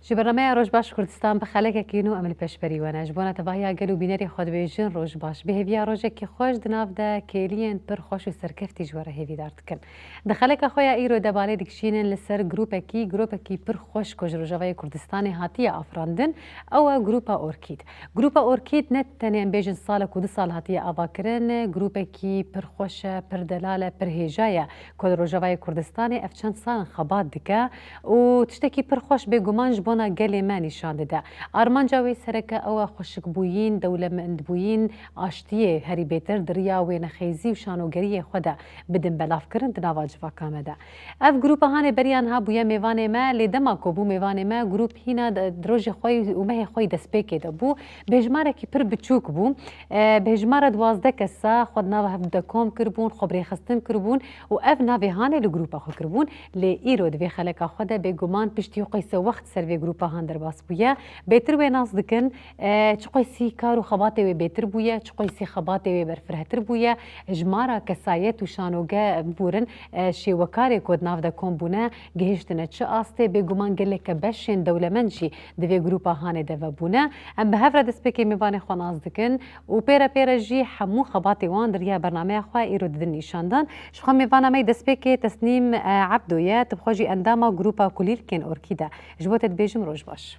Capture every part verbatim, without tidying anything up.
Ji bernameya Roj Baş Kurdistan bi xelekekî nû em li pêşberî we ne. Ji bona tevahiya gel û bînerê xwe dibêjin roj baş. Bi hêviya rojekî xweş di nav de kêliyên pir xweş û serkeftî ji we re hêvîdar dikin. Di xeleka xwe ya îro de balê dikişînin li ser grûpekî, grûpekî pir xweş ku ji Rojavayê Kurdistanê hatiye afirandin, ew e grûpa Orkîd. Grûpa Orkîd ne tenê em bêjin salek û du sal hatiye avakirin, grûpekî pir xweş e, pir delal e, pir hêja ye ku li Rojavayê Kurdistanê ev çend sal in xebat dike û tiştekî pir xweş bêguman ji bona gelê me nîşan dide. Armanca wê sereke ew e xweşikbûyîn, dewlemendbûyîn, aştiyê herî bêtir di riya wênexêzî û şanogeriyê xwe de bidin belavkirin di nava civaka me de. Ev grûpa hanê beriya niha bûye mêvanê me, lê dema ku bû mêvanê me, grûp hîna di, di rojê xwe û mehê xwe yî destpêkê de bû. Bi hejmarekî pir biçûk bû. E, bi hejmara duwazdeh kesa xwe di nava hev de kom kiribûn, xwe bi rêxistin kiribûn û ev navê hanê li grûpa xwe kiribûn. Lê îro di vê xeleka xwe de bêguman piştî qeyse wext ser vê grûpa han derbas bûye. Bêtir wê nas dikin, e, çi qeysî kar û xebatê wê bêtir bûye, çi qeysî xebatê wê berfirehtir bûye, hejmara kesayet û şanoge bûrin, e, şêwekarê ku di nav de kom bûne, gihiştine çi astê, bêguman geleke beşên dewlemend jî di vê grûpa hanê de vebûne. Em bi hev re destpêkê mêvanê xwe nas dikin û pê re pê re jî hemû xebatê wan di riya bernameya xwe îro didin nîşandan. Ji xwe mêvana me yê destpêkê Tesnîm, e, Ebdo ye, tu bi xwe jî endama grûpa kulîlkên Orkîd e. Ji bo te dibêjim roj baş.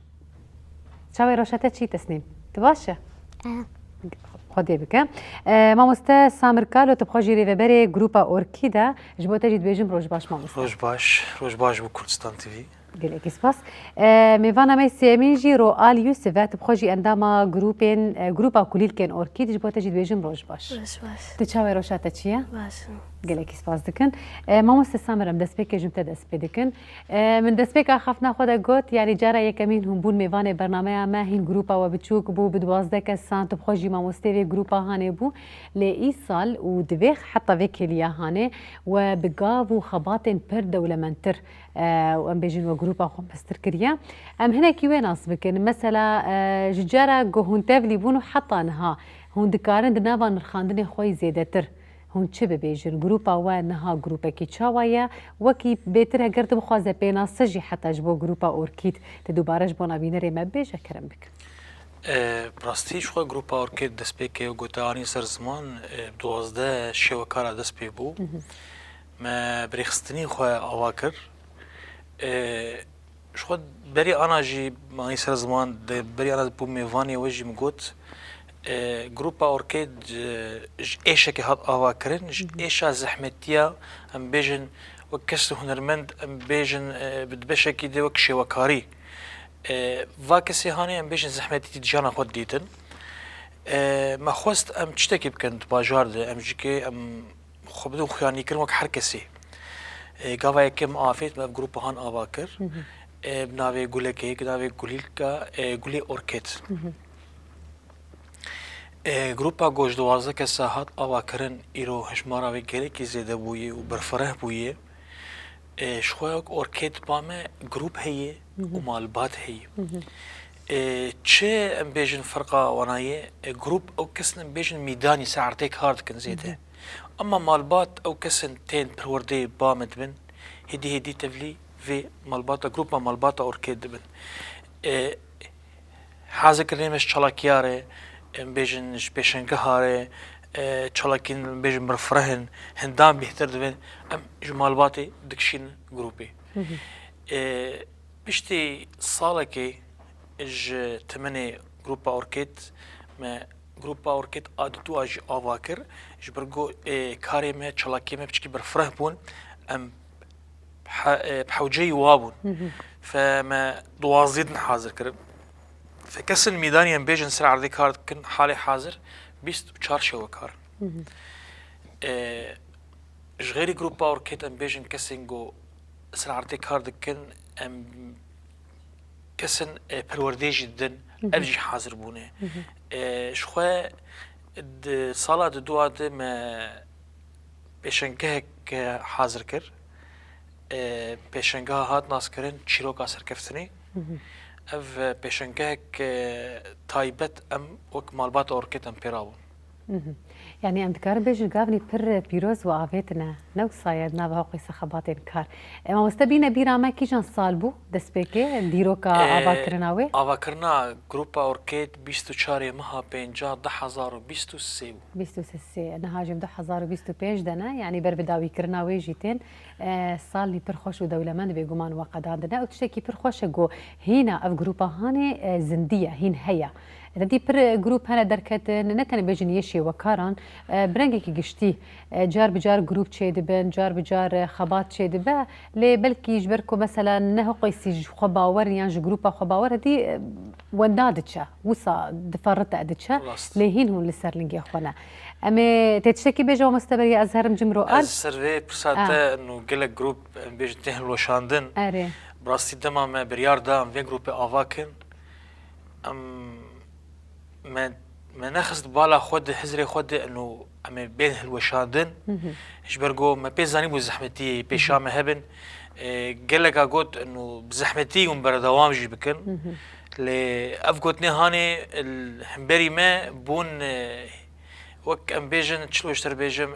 Çawa ye, roşa te çi ye Tesnîm? Tu baş e? Eh. Xwedê bike. E, mamoste Samir Kalo, tu bi xwe jî rêveberê grûpa Orkîd e. Ji bo te jî dibêjim roj baş mamoste. Roj baş, roj baş bo Kurdistan T V. Gelekî spas. E, mêvana me sêyemîn jî Roal Yusuf e, tu bi xwe jî endama grûpên, e, grûpa kulîlkên Orkîd, ji bo te jî dibêjim roj baş. Roj baş. Tu çawa ye, roşa te çi ye? Baş im. Gelekî spas dikin. E, mamoste Samir, em destpêkê ji te dest pê dikin. E, min destpêka xeftina xwe de got, yanî cara yekemîn hûn bûn mêvanê bernameya me, hîn grûpa we biçûk bû, bi duwazdeh kesan, tu bi xwe jî mamostê vê grûpa hanê bû. Lê îsal û di vê heta vê kêliya hanê we bi gav û xebatên pir dewlemendtir, e, û em bêjin we grûpa xwe mestir kiriye. Em hinekî wê nas bikin. Mesela, e, ji cara ku hûn tevlî bûn û heta niha hûn dikarin di nava nirxandinê xwe yî zêdetir hûn çi bibêjin? Grûpa we niha grûpekî çawa ye? Wekî bêtir heger tu bixwaze pênase jî heta ji bo grûpa Orkîd, tu dubare ji bona bînerê me bêje kerem bike. E, bi rastî ji xwe grûpa Orkîd destpêkê û gote anî ser ziman, e, duwazdeh şêwekara dest pê bû. Mhm. Me bi rêxistinî xwe ava kir. E, Ji xwe berî ana jî, anî ser ziman, de berî ana bû mêvanê we jî min got, e, grûpa Orkêd, e, ji êşekê hat avakirin, ji Mhm. êşa zehmetiya, em bêjin, wek kes hunermend, em bêjin, e, bi beşekî de wek şêwekarî. E, va kesê hanê, em bêjin, zehmetî di jiyana xwe didîtin. E, me xwest em tiştekî bikin di bajar de, em jî kê, em xwe bidin xuyanîkirin wek her kesê. E, gava yekê min afêt, me ev grûpa han ava kir. Mhm. E, bi navê Gulekê, bi navê Gulîlka, e, Gulê Orkêt. Mhm. E, grûpa ku ji duwazdeh kesa hat ava kirin, îro hejmara wê gelekî zêde bûye û berfireh bûye. E, ji xwe wek Orkêt ba me grûp heye û Mhm. malbat heye. Mhm. E, çi em bêjin ferqa wana ye? E, grûp ew kes in em bêjin mîdanî ser erdê kar dikin zêde. Mhm. Ema malbat ew kes in tên perwerdeyê ba me dibin, hêdî hêdî tevlî vê malbata, grûpa malbata Orkê dibin. E, hazirkirinê me ji çalakiya re, em bêjin ji pêşengeha re, e, çalakiyên em bêjin berfireh in, hindan bêhtir dibin, em ji malbatê dikişînin grûpê. Hı hı. E, piştî salekê ji temenê grûpa Orkêt me grûpa Orkêt a didûa jî ava kir. Ji ber ku, e, karê me, çalakiyê me piçkî berfireh bûn, em he-, e, bi hewceyî wa bûn. Hı hı. Fe me duwazdeh din hazir kirin. Fe kesên mîdanî em bêjin ser erdê kar dikin, halê hazir bîst û çar şewekar in. Hı hı. E, ji xêrî grûpa Orkêt em bêjin kesên ku ser erdê kar dikin, em kesên, e, perwerdê jî didin, Hı hı. ev jî hazir bûne. Hı hı. E, ji xwe di sala di dua de me pêşengehek, e, hazir kir. E, pêşengeha hat naskirin Çîroka Serkeftinê. Hı hı. Ev, e, pêşengehek, e, taybet em wek malbata Orkêt em pê rabûn. Mhm. Yanî em dikarin bêjin gavnî pir pîroz û avêtine. Ne wisa ye di nava hoqî xebatên kar. E, mamoste bîne bîra me kîjan sal bû destpêkê dîroka E, avakirina wê? Avakirina grupa Orkêt bîst û çarê meha pênca du hezar û bîst û sê bû. Bîst û sê, niha jî du hezar û bîst û pênc de ne, yanî ber bi dawîkirina wê jî tên. E, salî pir xweş û dewlemend bêguman we qedandine û tiştekî pir xweş e ku hîna ev grupa hanê, e, zindî ye, hîn heye. Te dî pir, e, grûp hene derketin, ne tenê bêjin yê şêwekaran, e, bi rengekî giştî, e, car bi car grûp çêdibin, car bi car, e, xebat çêdibe, lê belkî ji ber ku mesela ne hoqîsî ji xwe bawer in yan ji grûpa xwe bawer e, dî, e, wenda diçe, wisa diferite diçe, Rast. lê hîn hûn li ser lingê xwe ne. Em ê tê tiştekî bêje mamoste beriya ez herim cim ro al. Ez ser vê pirsa Ah. te, no gelek grûp, em bêjin tê hilweşandin. Erê. Bi rastî dema me biryar da em vê grûpê ava kin, em, me, me nexist bala xwe di hizrê xwe de, no em ê bên hilweşandin. Mhm. Ji ber ku me pê zanîbû zehmetiyê pêşa Mhm. me hebin. E, geleka got, no bi zehmetî hûn berdewam jî bikin. Mhm. Lê ev gotinê hanê, l-, hemberî me bûn, e, wek em bêjin, çilo ji te re bêjim,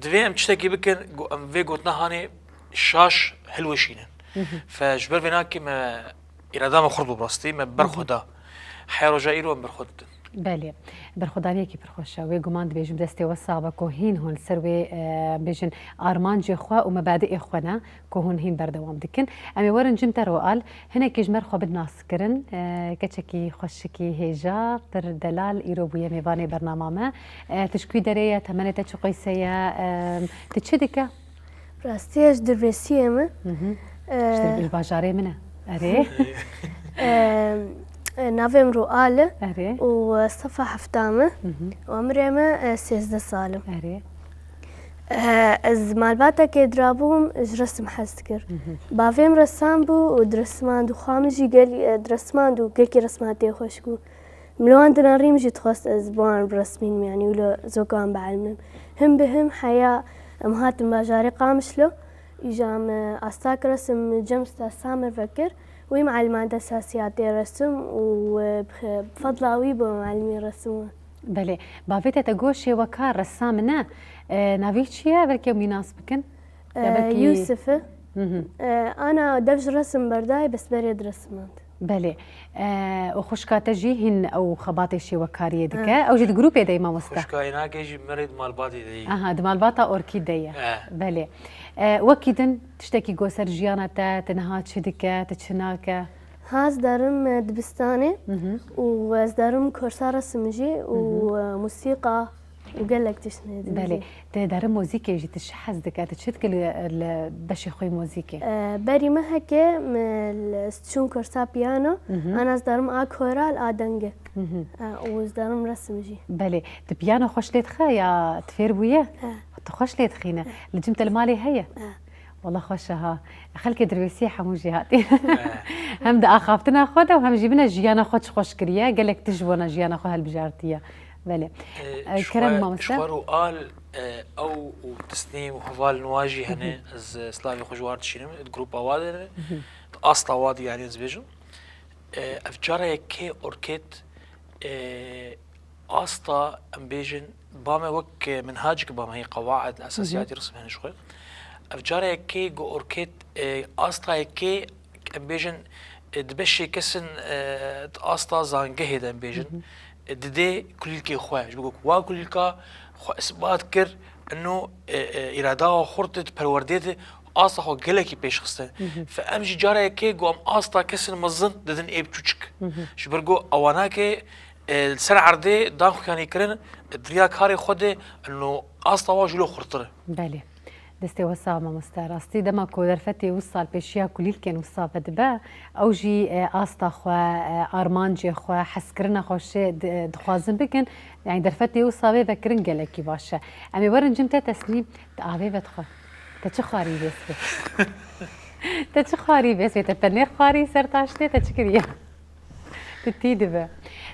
divê em tiştekî bikin, go-, em vê gotina hanê şaş hilweşînin. Mhm. Fe ji ber vê nakê me îrada me xurt bû, bi rastî me berxwe Mhm. da. Heya roja îro em berxwe didin. Belê. Berxwedaniyekî pir xweş e. Wê guman dibêjim destê we sax be ku hîn hûn li ser wê, e, bêjin armancê xwe û mebadiê xwe ne. Ku hûn hîn berdewam dikin. Em ê werin cim te Roal, hinekî ji me re xwe bidin naskirin. E, keçekî xweşikî hêja, pir delal, îro bûye mêvanê bernama me. E, tu ji kû derê ye, temenê te çi qîse ye, e, tu çi dike? Rastî ez ji Dirbêsiyê me. Mhm. E, Ji Dirbê-, ji bajarê min e. Erê. E, e, navê min Roal e Erê. û, e, sefa hefta me Mhm. û emrê me, e, sêzdeh sal e. Erê. Eh, ez malbateke dirabûm, ji resim hez dikir. Mhm. Bavê min resam bû û diresimand û xwe min jî gel, eh, diresimand û gelkî resma tê xweş bû. Min li wan dinerîm jî dixwest ez bi wan biresmînim, yanî wilo zokan bielmim. Him bi him heya em hatin bajarê Qamişlo. Îja me astak resim cem usta Samir vekir. Wî mielman te esasiyatê resim û, eh, bi fedla wî bû mielmî resim wan. Belê. Bavê te te got şêwekar, ressam e, ne? E, navê çi ye? Belkî em wî nas bikin? Ya E, belkî Yûsif e. Hı hı. E, ana dev ji resim berdayê, bes berê diresimand. Belê. E, û xwişka te jî hîn ew xebatê şêwekariyê dike. Ha. Ew jî di grûpê de ye, mamoste? Xwişka înakê jî merê di malbatê de ye. Aha, di malbata Orkî de ye. He. Belê. E, wekî din tiştekî go ser jiyana te, tu niha çi dike, tu çi nake? Ha, ez derim, e, dibistanê Mhm. û ez derim kursa resim jî û, Mhm. e, musîqa û gelek tiştê din Belê. jî. Tu derim muzîkê jî tu çi hez dike, tu çi dike li, li beşê xwe yê muzîkê? E, berî me heke, me li, ez çûm kursa piyano, Mhm. ana ez derim a koral, a denge. Mhm. E, û ez derim resim jî. Belê. Tu piyano xweş lê dixe ya tu fêr bûye? He. Tu xweş lê dixîne. Li cim te li malê heye? He. Wela xweş e ha. Xelkê Dirbêsiyê hemû jî hatî. He. Hem di axaftina xwe de û hem jî bine jiyana xwe çi xweş kiriye. Gelek tişt ji bona jiyana xwe hilbijartiye. Belê. E, E, ji Kerem xwe, mamoste. Ji xwe Roal, e, ew û Tesnîm û hevalên wa jî hene. Hı hı. Ez, e, slavê xwe ji war dişînim. Di grupa wa de ne. Hı hı. Di asta wa de, yanî ez bêjim. E, ev cara yekê Orkêt, e, asta, em bêjin, ba me wek, e, minhacik ba me, hê qewaid, Hı hı. esasiyatî resim hene ji xwe. Ev cara yekê go Orkêt, e, asta yekê, em bêjin, e, di beşê kesin, e, di asta zangehê de, em bêjin, Hı hı. e, didê kulîlkê xwe. Ji bo ku wa kulîlka xwe isbat kir, ino, e, e, îrada xwe xurt di perwerdê de asta xwe gelekî pêş xiste. Hı hı. Fe em jî cara yekê go em asta kesin mezin didin ê biçûçik. Hı hı. Ji ber ku ewanakê, e, li ser erdê dan xuyanî kirin, di riya karê xwe de, ino asta wa jî lo xurtir e. Belê. Destê we sax mamoste. Rastî dema ku derfetê wisa li pêşiya kulîlkên wisa vedibe, ew jî, e, asta xwe, e, armancê xwe, hezkirina xwe şê di-, dixwazin bikin. Yanî derfetê wisa vê vekirin gelekî baş e. Em ê werin cim te Tesnîm, tu avê vedixwe. Te çi xwarî vê sibê? Te çi xwarî vê sibê? Te penê xwarî ser taştê, te çi kiriye? Tu tî dibe.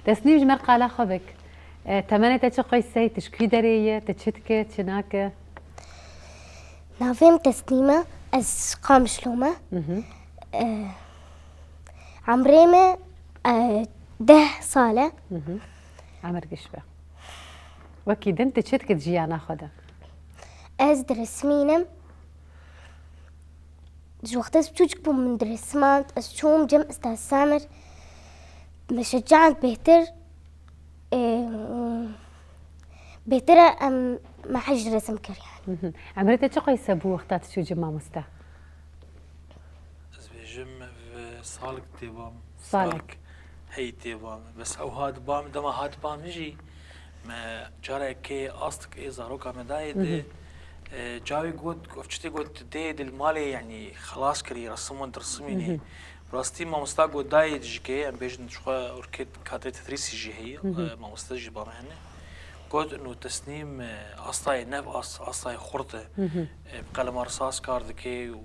Tesnîm ji me re qala xwe bik. E, temenê te çi qîse ye? Tu ji kî derê ye? Tu çi dike, çi nake? Navê min Tesnîm e. Ez ji Qamişlo me. Hı hı. E, emrê me, e, deh sal e. Hı hı. Emir giş be. Wekî din tu çi dikî di jiyana xwe de? Ez dirismînim. Ji wextê ez biçûçik bûm min dirismand. Ez çûm cem Ustaz Samir. Me şecand bêhtir. Ê, bêhtir e em me hej resim kir yani. Emrê te çi qeyse bû wexta tu çû cem mamoste? Ez bêjim ev salek tê ba min. Salek. Salek hey tê ba min. Bes ew hat ba min, dema hat ba min jî me carekê astik ê zaroka me dayê di, e, cawî got, ev çi tê got, dê di li malê, yanî xelas kirî, resimon dirsimînê. Rastî mamosta got dayê dijikê, em bêjin ji xwe orkê kadrê tedrîsî jî heye, e, mamoste jî ba me hene. Got, ino Tesnîm, e, astayê nev as, astayê xurt e. E, bi qelema risas kar dike û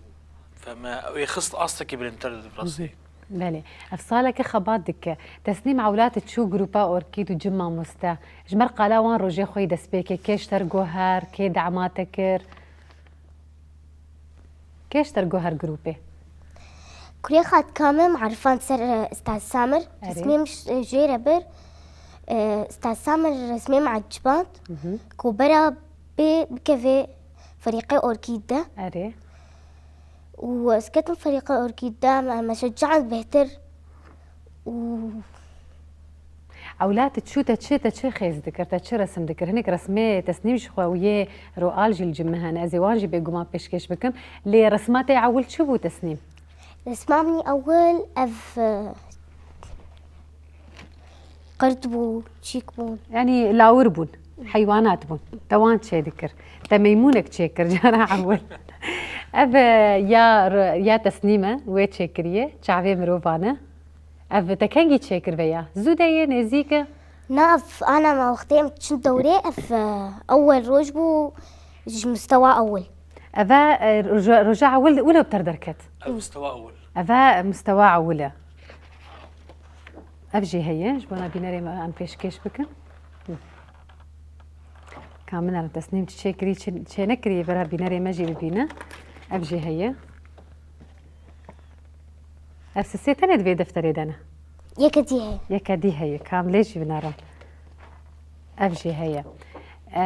Fehme, wê xist astekî bilindtir di rastî. Belê. Ev saleke xebat dike. Tesnîm ewlad çû grupa Orkîd û Cim Mamoste. Ji ber qala wan rojê xwe yî dest pê kê. Kê ji te re got her, kê dema te kir? Kê ji te re got her grûpê? Kurê xwe dika me, me erifand ser, e, Ustaz Samir. Erê. Resmê min ş-, e, jê re bir. E, Ustaz Samir resmê min eciband. Ku bera bê bike vê ferîqê Orkîd de. Erê. û ez ketim ferîqa Orkîd de, me, me şecand bêhtir û Ewlad çû te çi, te çi xêz dikir, te çi resim dikir? Hinek resmê Tesnîm ji xwe û yê Roal jî li cim min hene. Ez ê wan jî bêguman pêşkêş bikim. Lê resma te ewil çi bû Tesnîm? Resma min ewil ev, e, Qird bû, çîk bûn. Yanî lawir bûn, heywanat bûn. Te wan çêdikir. Te meymûnek çêkir cara ewil. Ev, e, ya, ya Tesnîm e, wê çêkiriye, çavê mirovan e. Ev te kengî çêkir veya? Zû de yê, nêzîk e? Na, ev ana me wextê em diçin dewrê, ev, e, ewel roj bû ji mustewa ewil. Eve, e, roja, roja ewil wilo bi te re derket? Ev mustewa ewil. Eve mustewa ewil e. Ev jî heye, ji bona bînerê me em pêşkêş bikin. Hı. Ka min erin Tesnîm çi çêkirî, çi çênekirî, vera bînerê me jî bibîne. Ev jî heye. Ev sisê tenê di vê defterê de ne? Yeke dî heye. Yeke dî heye, ka em lê jî binerin. Ev jî heye. E,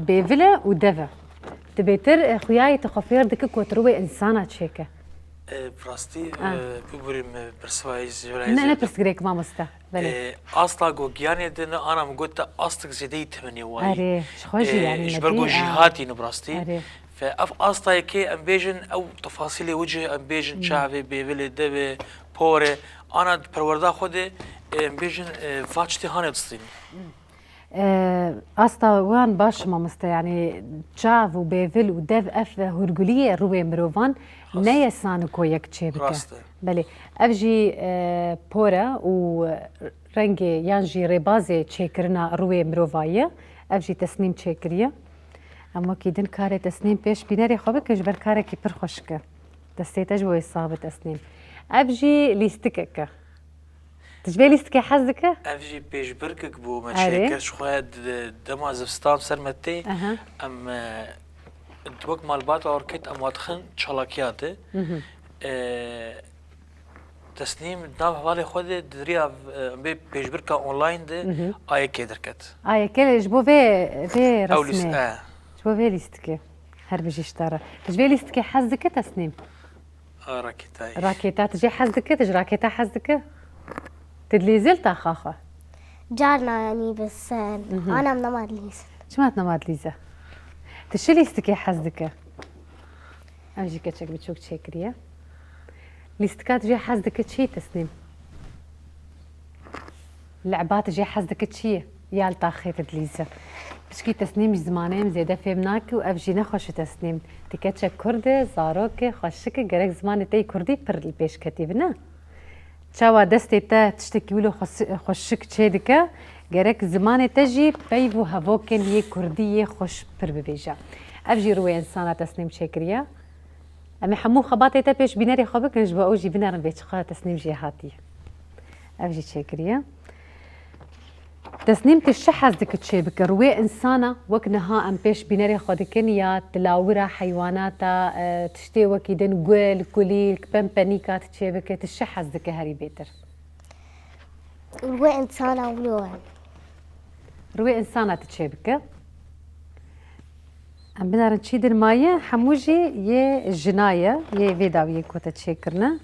bêvil e û dev e. Tu bêtir, e, xuyayê tu xwe fêr dikî ku tu rûyê însana çêke. E, bi rastî, e, biborî min pirsiva ji virayê Ne, ne pirsgirêk mamoste. Belê. E, asta ku giyanê din ana min got te astik zêdeyî temenê wayî. Erê, ji xwe jî E, yanî ji ber ku medî, jî a. Hatî ne bi rastî. Erê. Fe ev astayekê em bêjin ew tefasîlê wicih em bêjin çavê, bêvilê, devê, porê, ana di perwerda xwe de, e, em bêjin, e, va tiştê hanê distînin. E, asta wan baş mamoste, yanî çav û bêvil û dev ev hûrguliyê rûyê mirovan ne yesan ku yek çêbike. Rast e. Belê. Ev jî, e, por e û rengê yan jî rêbazê çêkirina rûyê mirovayî ye. Ev jî Tesnîm çêkiriye. Em wekî din karê Tesnîm pêş bînerê xwe bikin, ji ber karekî pir xweşik e. Destê te ji bo wê sax be Tesnîm. Ev jî lîstikek e. Tu ji vê lîstikê hez dike? Ev jî pêşbirkek bû me Erê. Çêkir ji xwe di dema zivistan ser me tê. Aha. Em, e, wek malbata orkêt em wa dixin çalakiya de. E, Tesnîm di nav hevalê xwe de di riya, e, em bê pêşbirka online de ayekê derket. Ayekê ji bo vê, vê Ew lîst-, resmê. E. Ji bo vê lîstikê. Her bijî ji te re. Tu ji vê lîstikê hez dike Tesnîm? A, raketayê. Raketa, tu jê hez dike? Tu ji raketa hez dike? Tu dilîzî li taxa xwe? Carna yanî bes, e, Mhm. Anam nema dilîzin. Çima tu nema dilîze? Tu çi lîstikê hez dike? Ev jî keçek biçûk çêkiriye. Lîstika tu jê hez dike çi ye Tesnîm? Le'ba tu jê hez dike çi ye? Ya li taxê tu dilîze. Pişkî Tesnîm ji zimanê em zêde fêm nake û ev jî nexweş e Tesnîm. Tu keçek kurd e, zarok e, xweşik e, gerek zimanê te yê kurdî pir li pêş ketî bi, ne? Çawa destê te tiştekî wilo xwesi-, xweşik çêdike, gerek zimanê te jî peyv û hevokên yê kurdî yê xweş pir bibêje. Ev jî rûyê însana Tesnîm çêkiriye. Em ê hemû xebatê te pêş bînerê xwe bikin, ji bo ew jî binerin vê çiqa Tesnîm jê hatiye. Ev jî çêkiriye. Tesnîm, tu çi hez dike çêbike? Rûyê însana wek niha em pêş bînerê xwe dikin ya di lawira heywanata, e, tiştê wekî din gul, kulîlk, penpenîka tu çêbike, tu çi hez dike herî bêtir? Rûyê însana wilo ye. Rûyê însana tu çêbike? Em binerin çî din maye, hemû jî yê jina ye, yê vê dawiyê ku te çêkirine.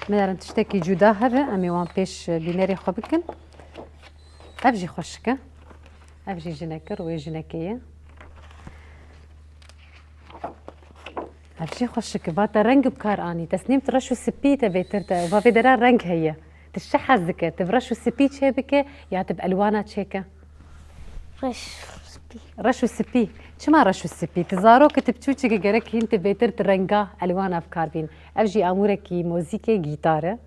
Binerin tiştekî cuda hebe, em ê wan pêş bînerê xwe bikin. Ev jî xweşik e. Ev jî jinek e, rûyê jinekê ye. Ev jî xweşik e. Va te reng bi kar anî. Tesnîm, tu reş û spî te bêtir te. Va vê dera reng heye. Tu çi hez dike? Tu bi reş û spî çê bike ya tu bi elwana çêke? Reş û spî. Reş û spî. Çima reş û spî? Tu zarok e, tu biçûçik e, gerek hîn tu bêtir tu renga elwana bi kar bîn. Ev jî amûrekî mozîkê gîtar e.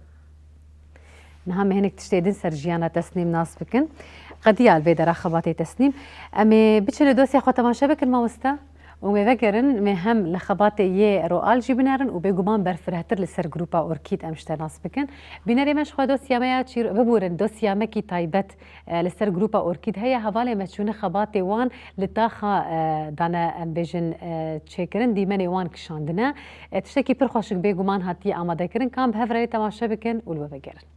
Niha me hinek tiştê din ser jiyana Tesnîm nas bikin. Qediya li vê dera xebatê Tesnîm. Em ê biçin li dosya xwe temaşe bikin, mamoste. Û me vegerin, me hem li xebatê yê Roal jî binerin û bêguman berfirehtir li ser grupa Orkîd em ji te nas bikin. Bînerê me ji xwe dosya me ya çîr-, biborin, dosya me kî taybet, e, li ser grupa Orkîd heye. Hevalê me çûne xebatê wan li taxa, e, dane, em bêjin, e, çêkirin, dîmenê wan kişandine. E, tiştekî pir xweşik bêguman hatiye amadekirin. Kan bi hev re temaşe bikin û li we vegerin.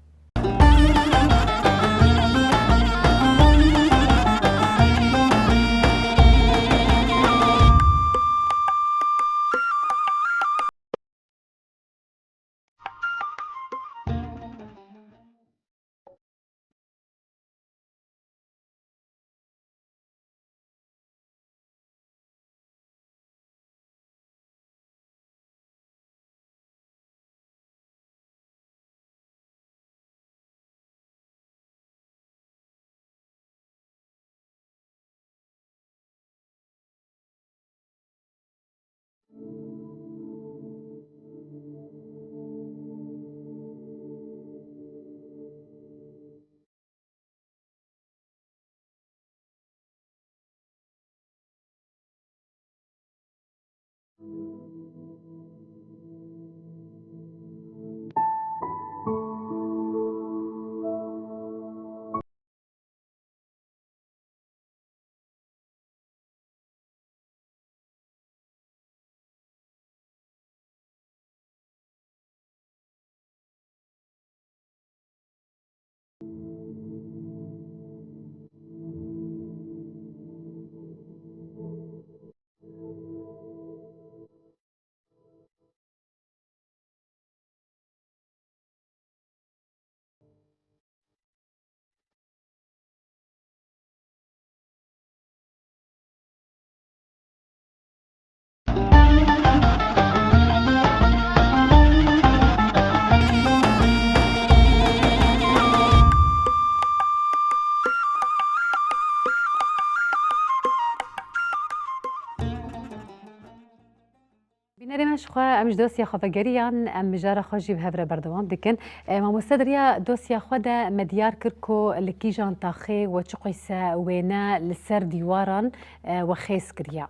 Bînerê me ji xwe, em ji dosya xwe vegeriyan, em mijara xwe jî bi hev re berdewam dikin. E, mamoste di riya dosya xwe de me diyar kir ku li kîjan taxê we çi qeyse wêne li ser dîwaran, e, we xêz kiriye.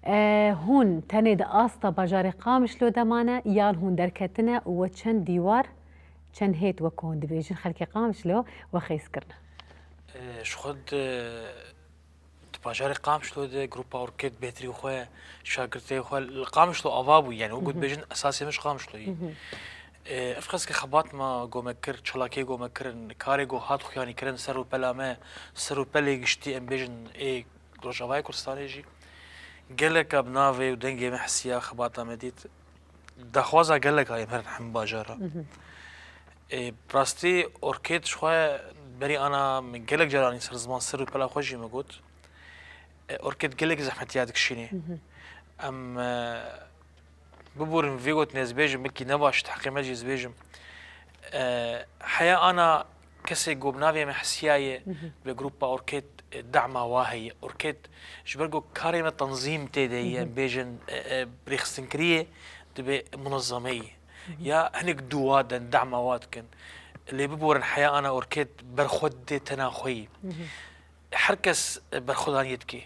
E, hûn tenê di asta bajarê Qamişlo de mane yan hûn derketine û we çend dîwar, çend hêt wek hûn dibêjin xelkê Qamişlo we xêz kirine? E, ji xwe di Di bajarê Qamişlo de grupa Orkêt bêtirî xwe, şagirtê xwe li Qamişlo ava bû, yani wek got bêjin esasê min ji Qamişlo yî. E, ev qas ke xebat me go me kir, çalakiyê go me kirin, karê go hat xuyanî kirin ser rûpela me, ser rûpelê giştî em bêjin ê Rojavayê Kurdistanê jî. Geleka bi navê û dengê me hesiya xebata me dît. Daxwaza gelek a yê me herin hem bajara. E, bi rastî Orkêt ji xwe berî ana min gelek caran ser ziman ser rûpela xwe jî me got. E, Orkêt gelek zehmetiya dikişîne. Em, e, biborin vê gotinê ez bêjim, belkî ne baş, di heqê me jî ez bêjim. E, heya ana kesê ku bi navê me hesiyaye, bi grupa Orkêt, e, dema wa heye. Orkêt ji ber ku karê me tenzîm tê de ye, em bêjin, e, e, rêxistinkirî ye, dibe munezeme ye. Ya hinek dûwa den, dema wa dikin. Lê biborin heya ana Orkêt ber xwe didê tena xwe yî. Her kes berxwedaniyê dike.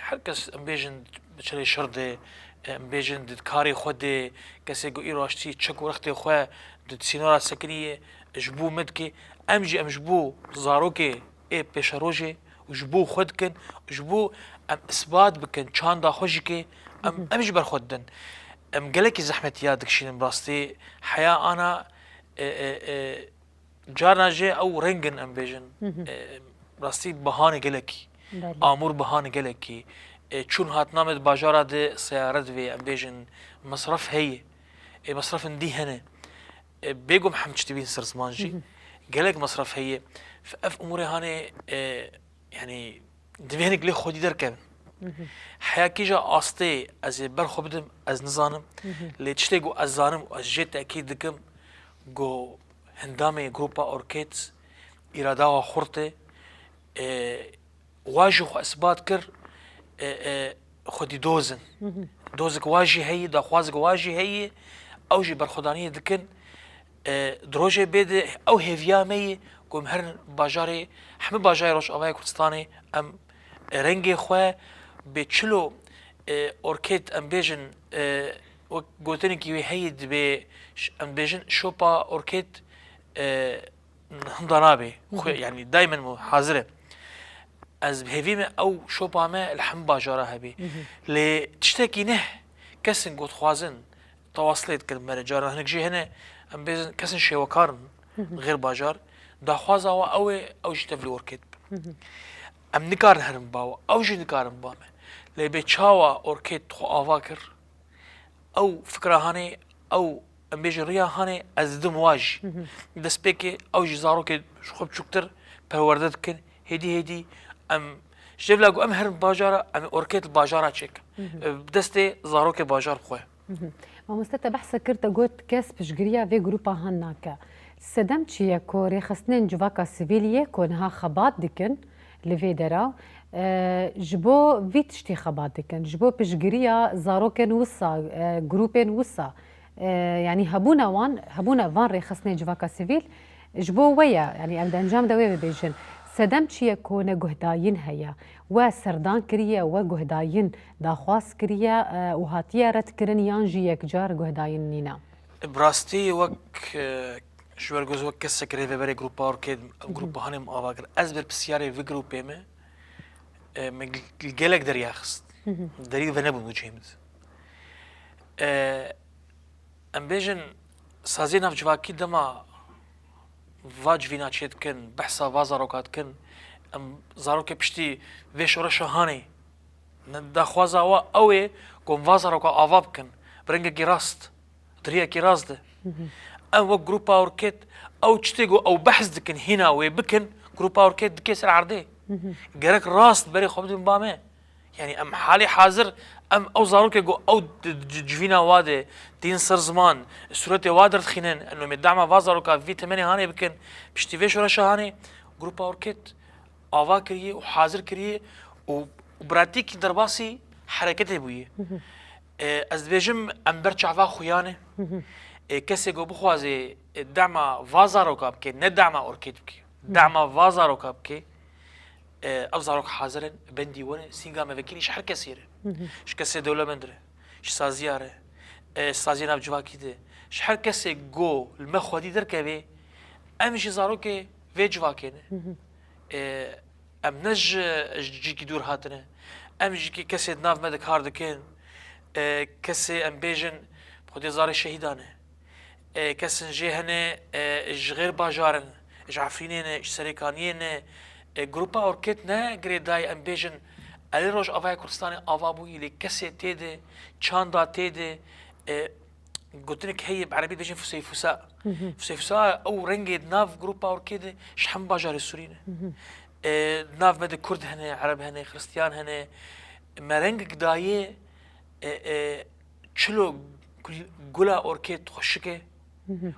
Her kes, em bêjin, di çilê şer de, em bêjin, di karê xwe de, kesê ku îro aştî çek û rextê xwe di sînora sekiniye, ji bo me dike. Em jî, em ji bo zarokê ê pêşerojê û ji bo xwe dikin, ji bo em isbat bikin, çanda xwe jî ke em, em jî berxwe didin. Em gelekî zehmetiya dikişînin bi rastî. Heya ana, e, e, e, Carna jî ew rengin em bêjin. E, rastî bihanê gelekî. Belê. Amûr bihanê gelekî. E, çûn hatina me di bajara de seyare divê, em bêjin, mesref heye. E, mesrefên dî hene. E, bêgom hem çi dibîn ser ziman jî. Gelek mesref heye. F-, ev umûrê hanê, e, yanî, divê hinek lê xwedî derkevin. Heya kîja astê ez ê ber xwe bidim, ez nizanim. Lê tiştê ku ez zanim û ez jê tekîd dikim, ku hindamê grupa Orkêt îrada wa xurt e. E, Wa jî xwe isbat kir, e, e, xwedî doz in. Dozek wa jî heye, daxwazek wa jî heye, ew jî berxwedaniyê dikin. E, di rojê bê de ew hêviya me ye ku em herin bajarê, hemî bajarê Rojavayê Kurdistanê em, e, rengê xwe bê çilo, e, Orkêt em bêjin, e, wek gotinekî wê heye dibê ş-, em bêjin şopa Orkêt, e, hinda nabe. Xwe, yanî daimen hazir e. Ez bi hêvî me ew şopa me li hemî bajara hebe. Lê tiştekî ne, kesin ku dixwazin tewasilê dikin me re. Caran hinek jî hene, em bêjin kesin şêwekar in, xêr bajar. Daxwaza wa ew e, ew jî tevlî Orkêt bin. Em nikarin herin ba we, ew jî nikarin ba me. Lê bê çawa Orkêt xwe ava kir, ew fikra hanê, ew, em bêjin, riya hanê, ez didim wa jî. Destpêkê ew jî zarokê ji xwe biçûktir perwerde dikin. Hêdî hêdî em ji devla ku em herin bajara, em ê Orkêt li bajara çêkin. E, bi destê zarokê bajar xwe. Mamoste, te behsa kir, te got kes piştgiriya vê grupa han nake. Sedem çi ye ku rêxistinên civaka sivîlî ye ku niha xebat dikin li vê dera, e, ji bo vî tiştî xebat dikin, ji bo piştgiriya zarokên wisa, e, grûpên wisa, e, yanî hebûna wan, hebûna van rêxistinên civaka sivîl ji bo we ye, yanî em di encam de wê bibêjin. Sedem çi ye ku ne guhdayîn heye? We serdan kiriye, we guhdayîn daxwaz kiriye, e, û hatiye redkirin yan jî yekcar guhdayîn nîne? Bi rastî wek, e, ji wer ku ez wek kesek rêveberê grupa Orkê, ev grupa hanê min ava kir. Ez berpirsiyarê vê grûpê me, e, me li gelek derya xist. Derî venebûn wicihê min. E, em bêjin saziyê navcivakî dema va civîna çê dikin, behsa va zaroka dikin, em zarokê piştî vê şoreşa hanê. Ne daxwaza wa ew ê ku em va zaroka ava bikin, bi rengekî rast. Di riyekî rast de. Ew wek grupa Orkêt, ew çitê ku ew behs dikin, hîna wê bikin, grupa Orkêt dikê ser erdê. Gerek rast berê xwe bidin ba me. Yanî em halê hazir, em ew zarokê ku ew di, di, di civîna wa de, tîn ser ziman, sûretê wa derdixînin, em ê dema va zaroka vî temenê hanê bikin, piştî vê şoreşa hanê, grupa Orkêt ava kiriye û hazir kiriye û, û pratîkî derbasî hereketê bûye. E, ez dibêjim em ber çava xuya ne. E, kesê ku bixwaze, e, dema va zaroka bike, ne dema Orkêt bike. Dema va zaroka bike, e, ev zarok hazir in, bendî we ne, sînga me vekirî ji her kesê re. Ji kesê dewlemend re, ji saziya re, e, ji saziya navcivakî de, ji her kesê ku li me xwedî derkeve, em jî zarokê vê civakê ne. E, em ne ji, ji cîkî dûr hatine. Em ji kî kesê di nav me de kar dikin. E, kesê em bêjin, Xwedê zarê şehîdan e. E, kesin jê hene, e, ji xêr bajar in, ji Efrînê ne, ji Serêkaniyê ne. E, grupa Orkêt ne girêdayî em bêjin, Elê Rojavayê Kurdistanê ava bûyî, lê kesê tê de, çanda tê de, e, Gotinek heye, bi erebî dibêjin fuseyfusa. Fuseyfusa ew rengê di nav grupa Orkê de ji hemî bajarê Sûrî ne. E, di nav me de Kurd hene, Ereb hene, Xiristiyan hene. Me rengek daye, e, e, çilo gul-, gula Orkê xweşik e.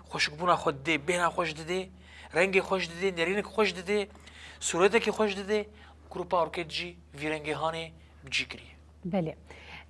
Xweşikbûna xwe didê, bêhna xweş didê, rengê xweş didê, nerînek xweş didê, sûretekî xweş didê. Grupa Orkê jî vî rengê hanê bi cî kiriye. Belê.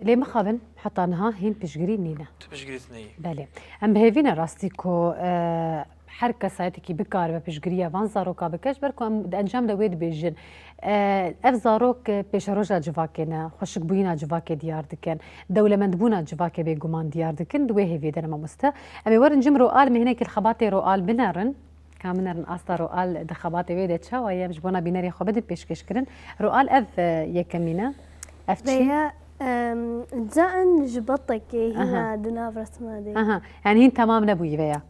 Lê mixabin heta niha hîn piştgirî nîne. Tu piştgirî tune yî. Belê. Em bi hêvî ne rastî ku, e, her kesayetekî bikaribe piştgiriya van zaroka bike, ji ber ku em di encam de wê dibêjin. E, ev zarok, e, pêşeroja civakê ne, xweşikbûyîna civakê diyar dikin, dewlemendbûna civakê bêguman diyar dikin, di wê hêviyê de ne mamoste. Em ê werin cem Roal, em ê hinekî li xebatê Roal binerin. Ka min erin asta Roal di xebatê wê de çawa ye? Em ji bona bînerê xwe bidin pêşkêşkirin. Roal ev, e, yekemîn e. Ev çi? Veya, em, cain ji betekê hîna di nav resma de. Aha. Yani hîn temam nebûyî veya.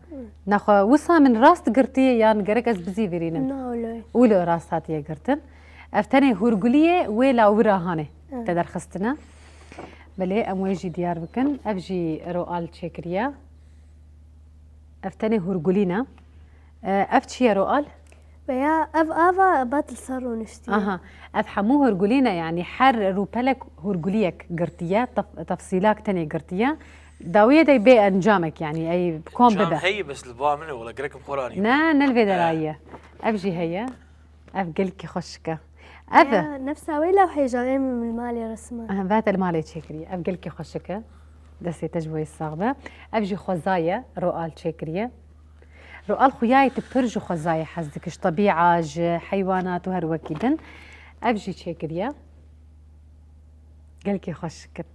Naxwe wisa min rast girtiye yan gerek ez bizîvirînim? Na, wilo. Wilo rast hatiye girtin. Ev tenê hûrguliyê wê lawira hanê. Te derxistine. Belê, em wê jî diyar bikin. Ev jî Roal çêkiriye. Ev tenê hûrgulî ne. E, ev çi ye Roal? Veya ev ava bat li ser rûniştiye. Aha. Ev hemû hûrgulî ne, yanî her rûpelek hûrguliyek girtiye, tef-, tefsîlak tenê girtiye. Dawiyê de bê encamek, yanî ey bi kom Encam bibe. Heye, bes li ba min e, wala gerek em xwe ranî. Ne, ne li vê derayî ye. Ev jî heye. Ev gelkî xweşik e. Ev e. Ya, nefsa wê lewhê jan em li malê resma. Aha, ve te li malê çêkiriye. Ev gelkî xweşik e. Destê te ji bo yê sax be. Ev jî xweza ye, Roal çêkiriye. Roal, xuyayê tu pir ji xwezayê hez dikî, ji tebîa, ji heywanat û her wekî din. Ev jî çêkiriye. Gelkî xweşik in.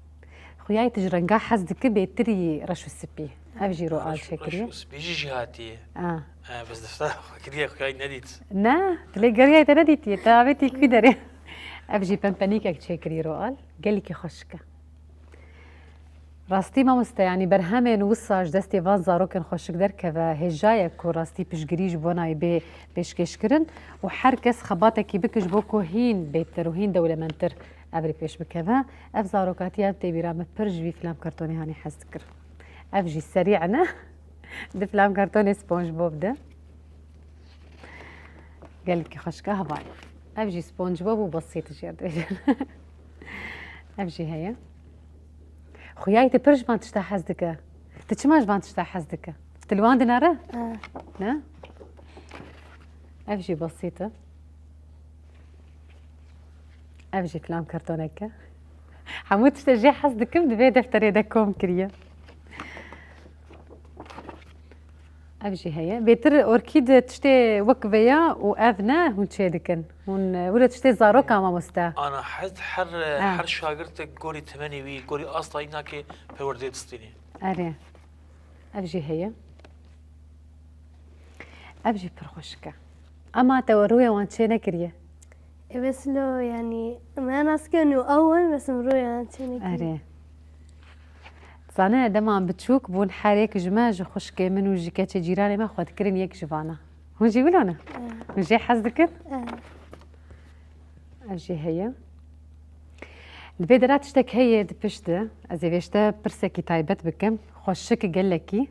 Xuyayê tu ji renga hez dikî, bêtirî reş û sipî. Ev jî Roal çêkiriye. Reş û sipî jî jî hatiye. A. E, bes defta xwe kiriye, xuyayê nedît. Ne, tu lê geriyayê te nedîtiye, te avêtî kî derê. Ev jî pempenîkek çêkirî Roal. Gelkî xweşik e. Rastî mamoste, yanî berhemên wisa ji destê van zarokên xweşik derkeve, hêja ye ku rastî piştgirî ji bona wê bê pêşkêşkirin û her kes xebatekî bike ji bo ku hîn bêtir û hîn dewlemendtir ev rê pêş bikeve. Ev zarokatiya ev tê bîra min, pir ji vî filam kartonê hanî hez dikir. Ev jî serî ne. Di filam kartonê SpongeBob de. Gelekî xweşik e, heval. Ev jî SpongeBob û Basît jî dibêjin. Ev jî heye. Xuyayê te pir ji van tişta hez dike. Tu çima ji van tişta hez dike? Tu li wan dinere? E. Ne? Ev jî Basît e. Ev jî filam kartonek e. Hemû tiştê jê hez dikim, di vê defterê de kom kiriye. Ev jî heye. Bêtir orkîd tiştê wek vêya û ev ne, hûn çê dikin. Hûn, e, wilo tiştê zaroka mamoste. Ana hez her, Ha. her şagirtek gorî temenê wî, gorî asta wî nake perwerdeyê distînê. Erê. Ev jî heye. Ev jî pir xweşik e. Ema te rûyê wan çê nekiriye? E, bes lo, yanî, me nas kirin û ew in, bes min rûyê wan çê nekiriye. Erê. Zane, dema em biçûk bûn, her yek ji me, ji xwişkê min û ji keçê cîranê me xwe dikirin yek ji vana. Hûn jî wilo ne? E. Hûn jê hez dikin? E. Ev jî heye. Li vê dera tiştek heye di pişt de. Ez ê vê ji te pirsekî taybet bikim. Xweşik gelekî.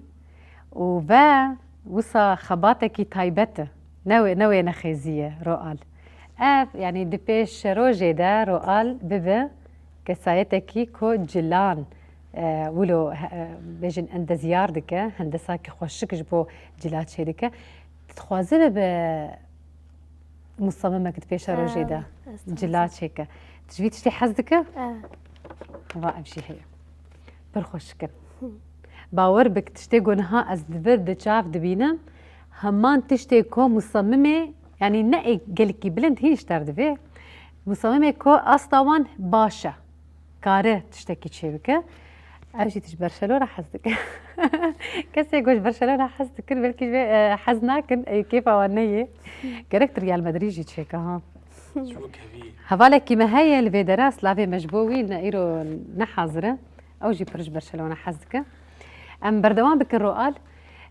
Û ve wisa xebatekî taybet e. Ne wê, ne wê nexêziye Roal. Ev, yanî di pêş rojê de Roal bibe kesayetekî ku cilan, e, wilo, e, bêjin endezyar dike, hendesakî xweşik ji bo cila çêdike. Dixwaze bibe musamimek di pêşerojê de Ha, ez dixwazim. cila çêke. Tu ji vî tiştê hez dike? E. Va ev jî heye. Pir xweşik in. Bawer bik, tiştê ku niha ez di vir di çav dibînim, heman tiştê ku musamimê, yanî ne ê gelkî bilind hîn ji ter divê, musamimê ku asta wan baş e. Kare tiştekî çêbike. Ev jî tu ji Barcelona hez dike. Kesê ku ji Barcelona hez dikin, belkî ji vê, e, hez nakin, ê kêfa wan neyê. Gerek tu Real Madrid jî çêke, ha. Çok heavy. Hevalekî me heye li vê dera, slavê me ji bo wî ne îro ne hazir e. Ew jî pir ji Barcelona hez dike. Em berdewam bikin Roal.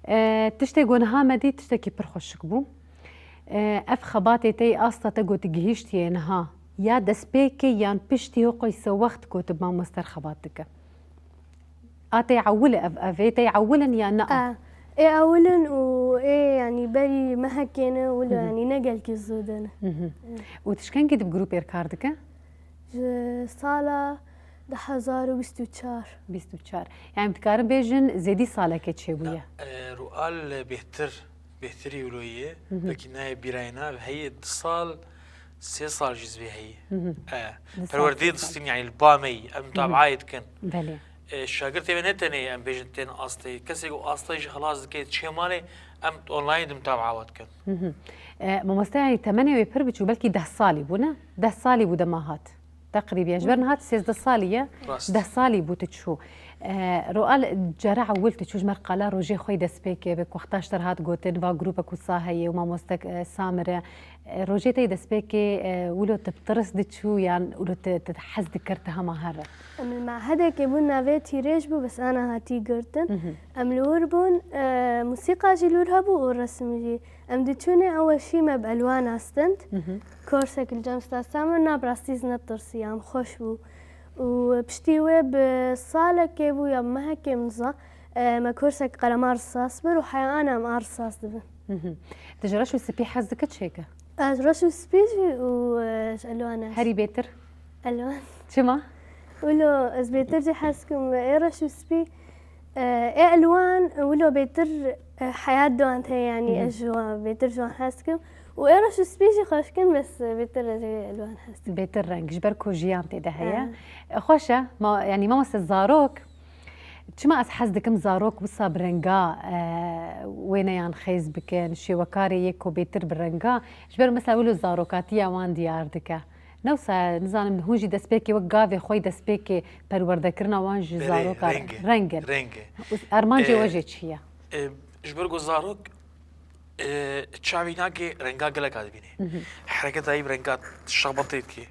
E, tiştê ku niha me dî, tiştekî pir xweşik bû. E, ev xebatê te yê asta te ku tu gihîştiye niha, ya destpêkê yan piştî ho qoyse wext ku tu mamoste re xebat dike? A te ewil e ev, ev ê te ewil in ya ne? E, ê ewil in û ê, yanî, berî mehekê ne, wilo, Hı hı. yanî, ne gelkî zû de ne. Hı hı. Û tu ji kengî di bi grûpê re kar dike? Ji sala du hezar û bîst û çar. Bîst û çar. Yanî, dikarin bêjin zêdî saleke çêbûye. E, Rual bêhtir, bêhtirî wilo ye. Hı hı. Belkî nayê bîrayê na heye du sal, sê sal jî zivê heye. Hı hı. E, Du sal, perwerdeyê sê sal. distîn, yanî li ba me yî, em Hı hı. mutabaayê dikin. Belê. E, şagirtê me ne tenê em bêjin tên astê, kesê ku astê jî xilas dike, çê malê, em online di mutabaa we dikin. Hı hı. E, mamoste, yanî temenê wê pir biçûk, belkî deh salî bû, ne? Deh salî bû dema hat. Teqrîbiyen. Ji ber niha tu sêzdeh salî ye, Rast. deh salî bû tu çû. E, Roal, cara ewil tu çû ji me re qala rojê xwe yê destpêkê bi ku wexta ji te re hat gotin, va grûpek wisa heye û mamostek, e, Samir e. E, rojê te yê destpêkê, e, wilo tu bi tirs diçû yan wilo tu, tu hez dikir tu hema here? Em li mehedekê bûn, navê Tîrêj bû, bes ana hatî girtin. Mhm. Em li wir bûn, e, musîqa jî li wir hebû û resim jî. Em diçûnê ew weşî me bi elwan astend. Mhm. Korsek li cem Stad Samir na bi rastî ez netirsiyam, xweş bû. Û piştî wê bi salekê bû ya bi mehekê min za, e, me korsek qelema risas bir û heya ana em a risas dibin. Mhm. Tu ji reş û spî hez dike çêke? Ez reş û spî jî û, e, ji elwan e. Herî bêtir? Elwan. Çima? Wilo ez bêtir jî hez dikim, ê reş û spî, e, ê elwan, wilo bêtir, e, heyat di wan tê, yanî, mhm, ez ji wan bêtir ji wan hez dikim. Û ê reş û spî jî xweş dikim, bes, e, bêtir ez ê elwan hez dikim. Bêtir reng, ji ber ku jiyan tê de heye. Evet. E, xweş e, ma, yanî mamoste zarok, çima ez hez dikim zarok wisa bi renga, e, wêneyan xêz bikin, şêwekarê yê ku bêtir bi renga, ji ber mesela wilo zarokatiya wan diyar dike. Ne wisa, nizanim, hûn jî destpêkê wek gavê xwe yê destpêkê perwerdekirina wan ji Belê, zaroka reng e, reng in. Reng e. Û armancê E, we jê çi ye? e, ji ber ku zarok, e, çavî nake renga gelek a dibîne. Mhm. Hereketa wî bi renga şexbetê dike.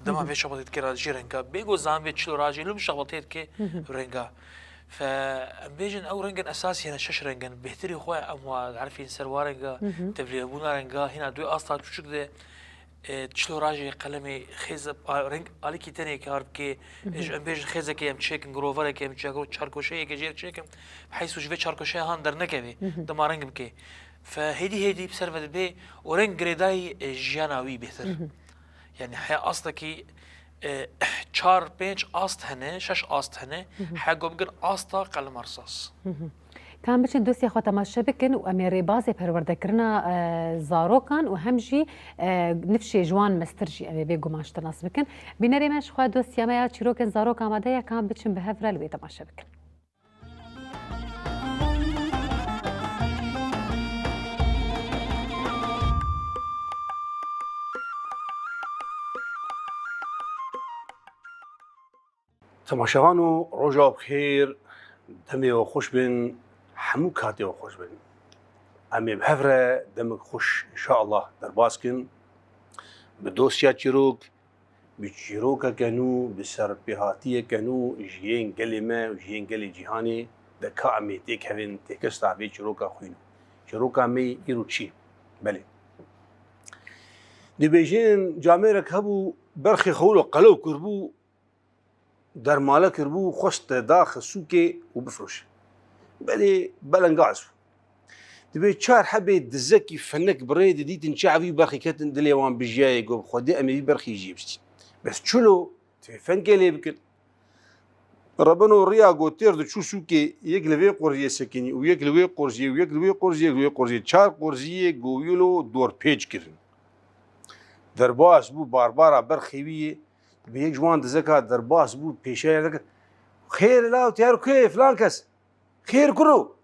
Dema Mhm. vê şexbetê dike ra jî renga. Bê ku zan vê çilo ra jî lûm şexbetê dike Mhm. renga. Fe, em bêjin ew rengin esasî hene şeş rengin. Bêhtirî xwe em wa erfîn ser wa renga, Mhm. tevlîbûna renga, hîna duê asta çûçik de, e, çilo rajê qelemê xêz, a, reng alîkî tenê kar bike. Mhm. Ji em bêjin xêzekê em çêkin, groverekê em çêkin, çarkoşeyeke jê çêkin. Heysû ji vê çarkoşeya han dernekevê, Mhm. dema reng bike. Fe hêdî hêdî bi ser ve dibe û reng girêdayî, e, jiyana wî bêtir. Mhm. Yani heya astekî, e, çar pênc ast hene, şeş ast hene. Mhm. Heya ku bigin asta qelema risas. Mhm. Ka em biçin dosya xwe temaşe bikin û em ê rêbazê perwerdekirina, e, zarokan û hem jî, e, nifşê ji wan mestir jî em ê bê guman ji te nas bikin. Bînerê me, ji xwe dosya me ya çîrokên zarok amade ye, ka em biçin bi hev re li wê temaşe bikin. Temaşevano, roja we bi xêr, demê we xweş bin, hemû katê we xweş bin. Em ê bi hev re demek xweş, înşallah, derbas kin. Bi dosya çîrok, bi çîrokeke nû, bi serpêhatiyeke nû ji yên gelê me û ji yên gelê cîhanê de ka em ê têkevin, têkesta vê çîroka xwîn. Çîroka me yê îro çi? Belê. Dibêjin camêrek hebû, berxê xwe wilo qelew kiribû, dermale kiribû, xwest te daxe sûkê û bifroşe. Belê belengaz bû. Dibê çar hebê dizekî fenek bi rê didîtin çavî berxî ketin dilê wan bijiyayê, got, Xwedê em ê vî berxî jê bistîn. Bes çilo, divê fenkê lê bikin. Rebeno riya got têr diçû sûkê, yek li vê qorziyê sekinî û yek li wê qorziyê û yek li wê qorziyê, yek li wê qorziyê. Çar qorziyê govîlo dorpêç kirin. Derbas bû, barbara berxê wî yê. Bi yek ji wan dizeka derbas bû, pêşiya dike. Xêr law, tiyar ku ye, filan kes? Xêr kuro?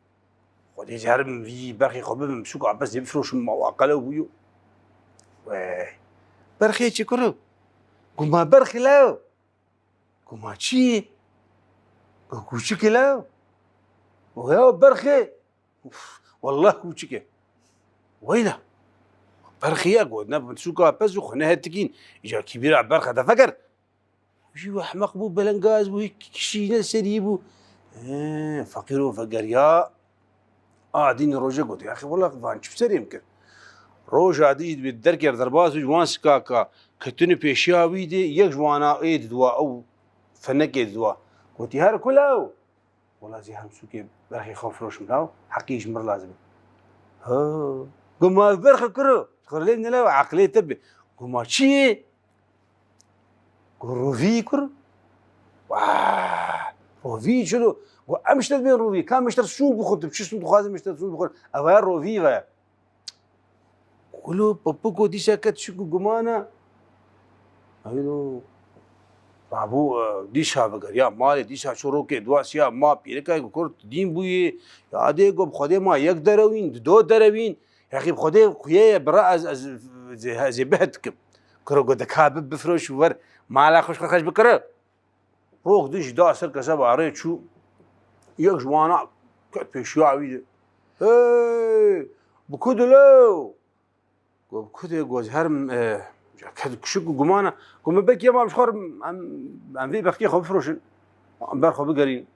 Xwedê carim vî berxê xwe bibim, sûka pez dê bifroşim, ma wa qelew bûyo. Wê, berxê çi kuro? Guma berxê law. Guma çi ye? Gu kûçik e law. Wê berxê. Uf, wallah kûçik e. Weyla. Berxê ya got, ne sûka pez û xwe nehetikîn. Îca kîbîra berxe de feker. Jî wê ehmeq bû, belengaz bû, hî kişî ne serî bû. He, feqîro vegeriya. A dîn roje got, ya xê, wela van çi serê min kir. Roja dî jî dibê derker derbas bû, ji wan sikaka ketini pêşiya wî dê, yek ji wana ê didwa, ew fenekê didwa. Gotî, her kula ew. Wela zî hem sûkê berxê xwe firoşim law, heqî ji mir lazim e. Ha, guma berxe kuro, xwe lê nelew, eqlê te bi. Guma çi ye? Ku rovî kur. Wah! Rovî çilo? Ku em ji te dibên rovî. Ka em ji te sûn bixwin, tu çi sûn dixwazin em ji te sûn bixwin? Ev e rovî ve. Kulo papiko dîsa ket şik û gumana. Ayno. Rabû, e, dîsa vegeriya malê, dîsa ço rokê duasiya ma pîreka ku kurt dîn bûyê. Ya dê ku bi Xwedê ma yek derewîn, di do derewîn. Yexî bi Xwedê xuye ye bira ez, ez, ez, ez ê bihet dikim. Kuro got, dika bi bifroş û wer mala xwe ji xwe xweş bikire. Rok dî jî da ser kese barê çû. Yek ji wana ket pêşiya wî de. Hey! Bi ku dilo? Got, bi ku dê? Got, her, e, ket kuşik û gumana. Got, me belkî ema ji xwe re em, em vê bextiyê xwe bifroşin. Em ber xwe bigerîn.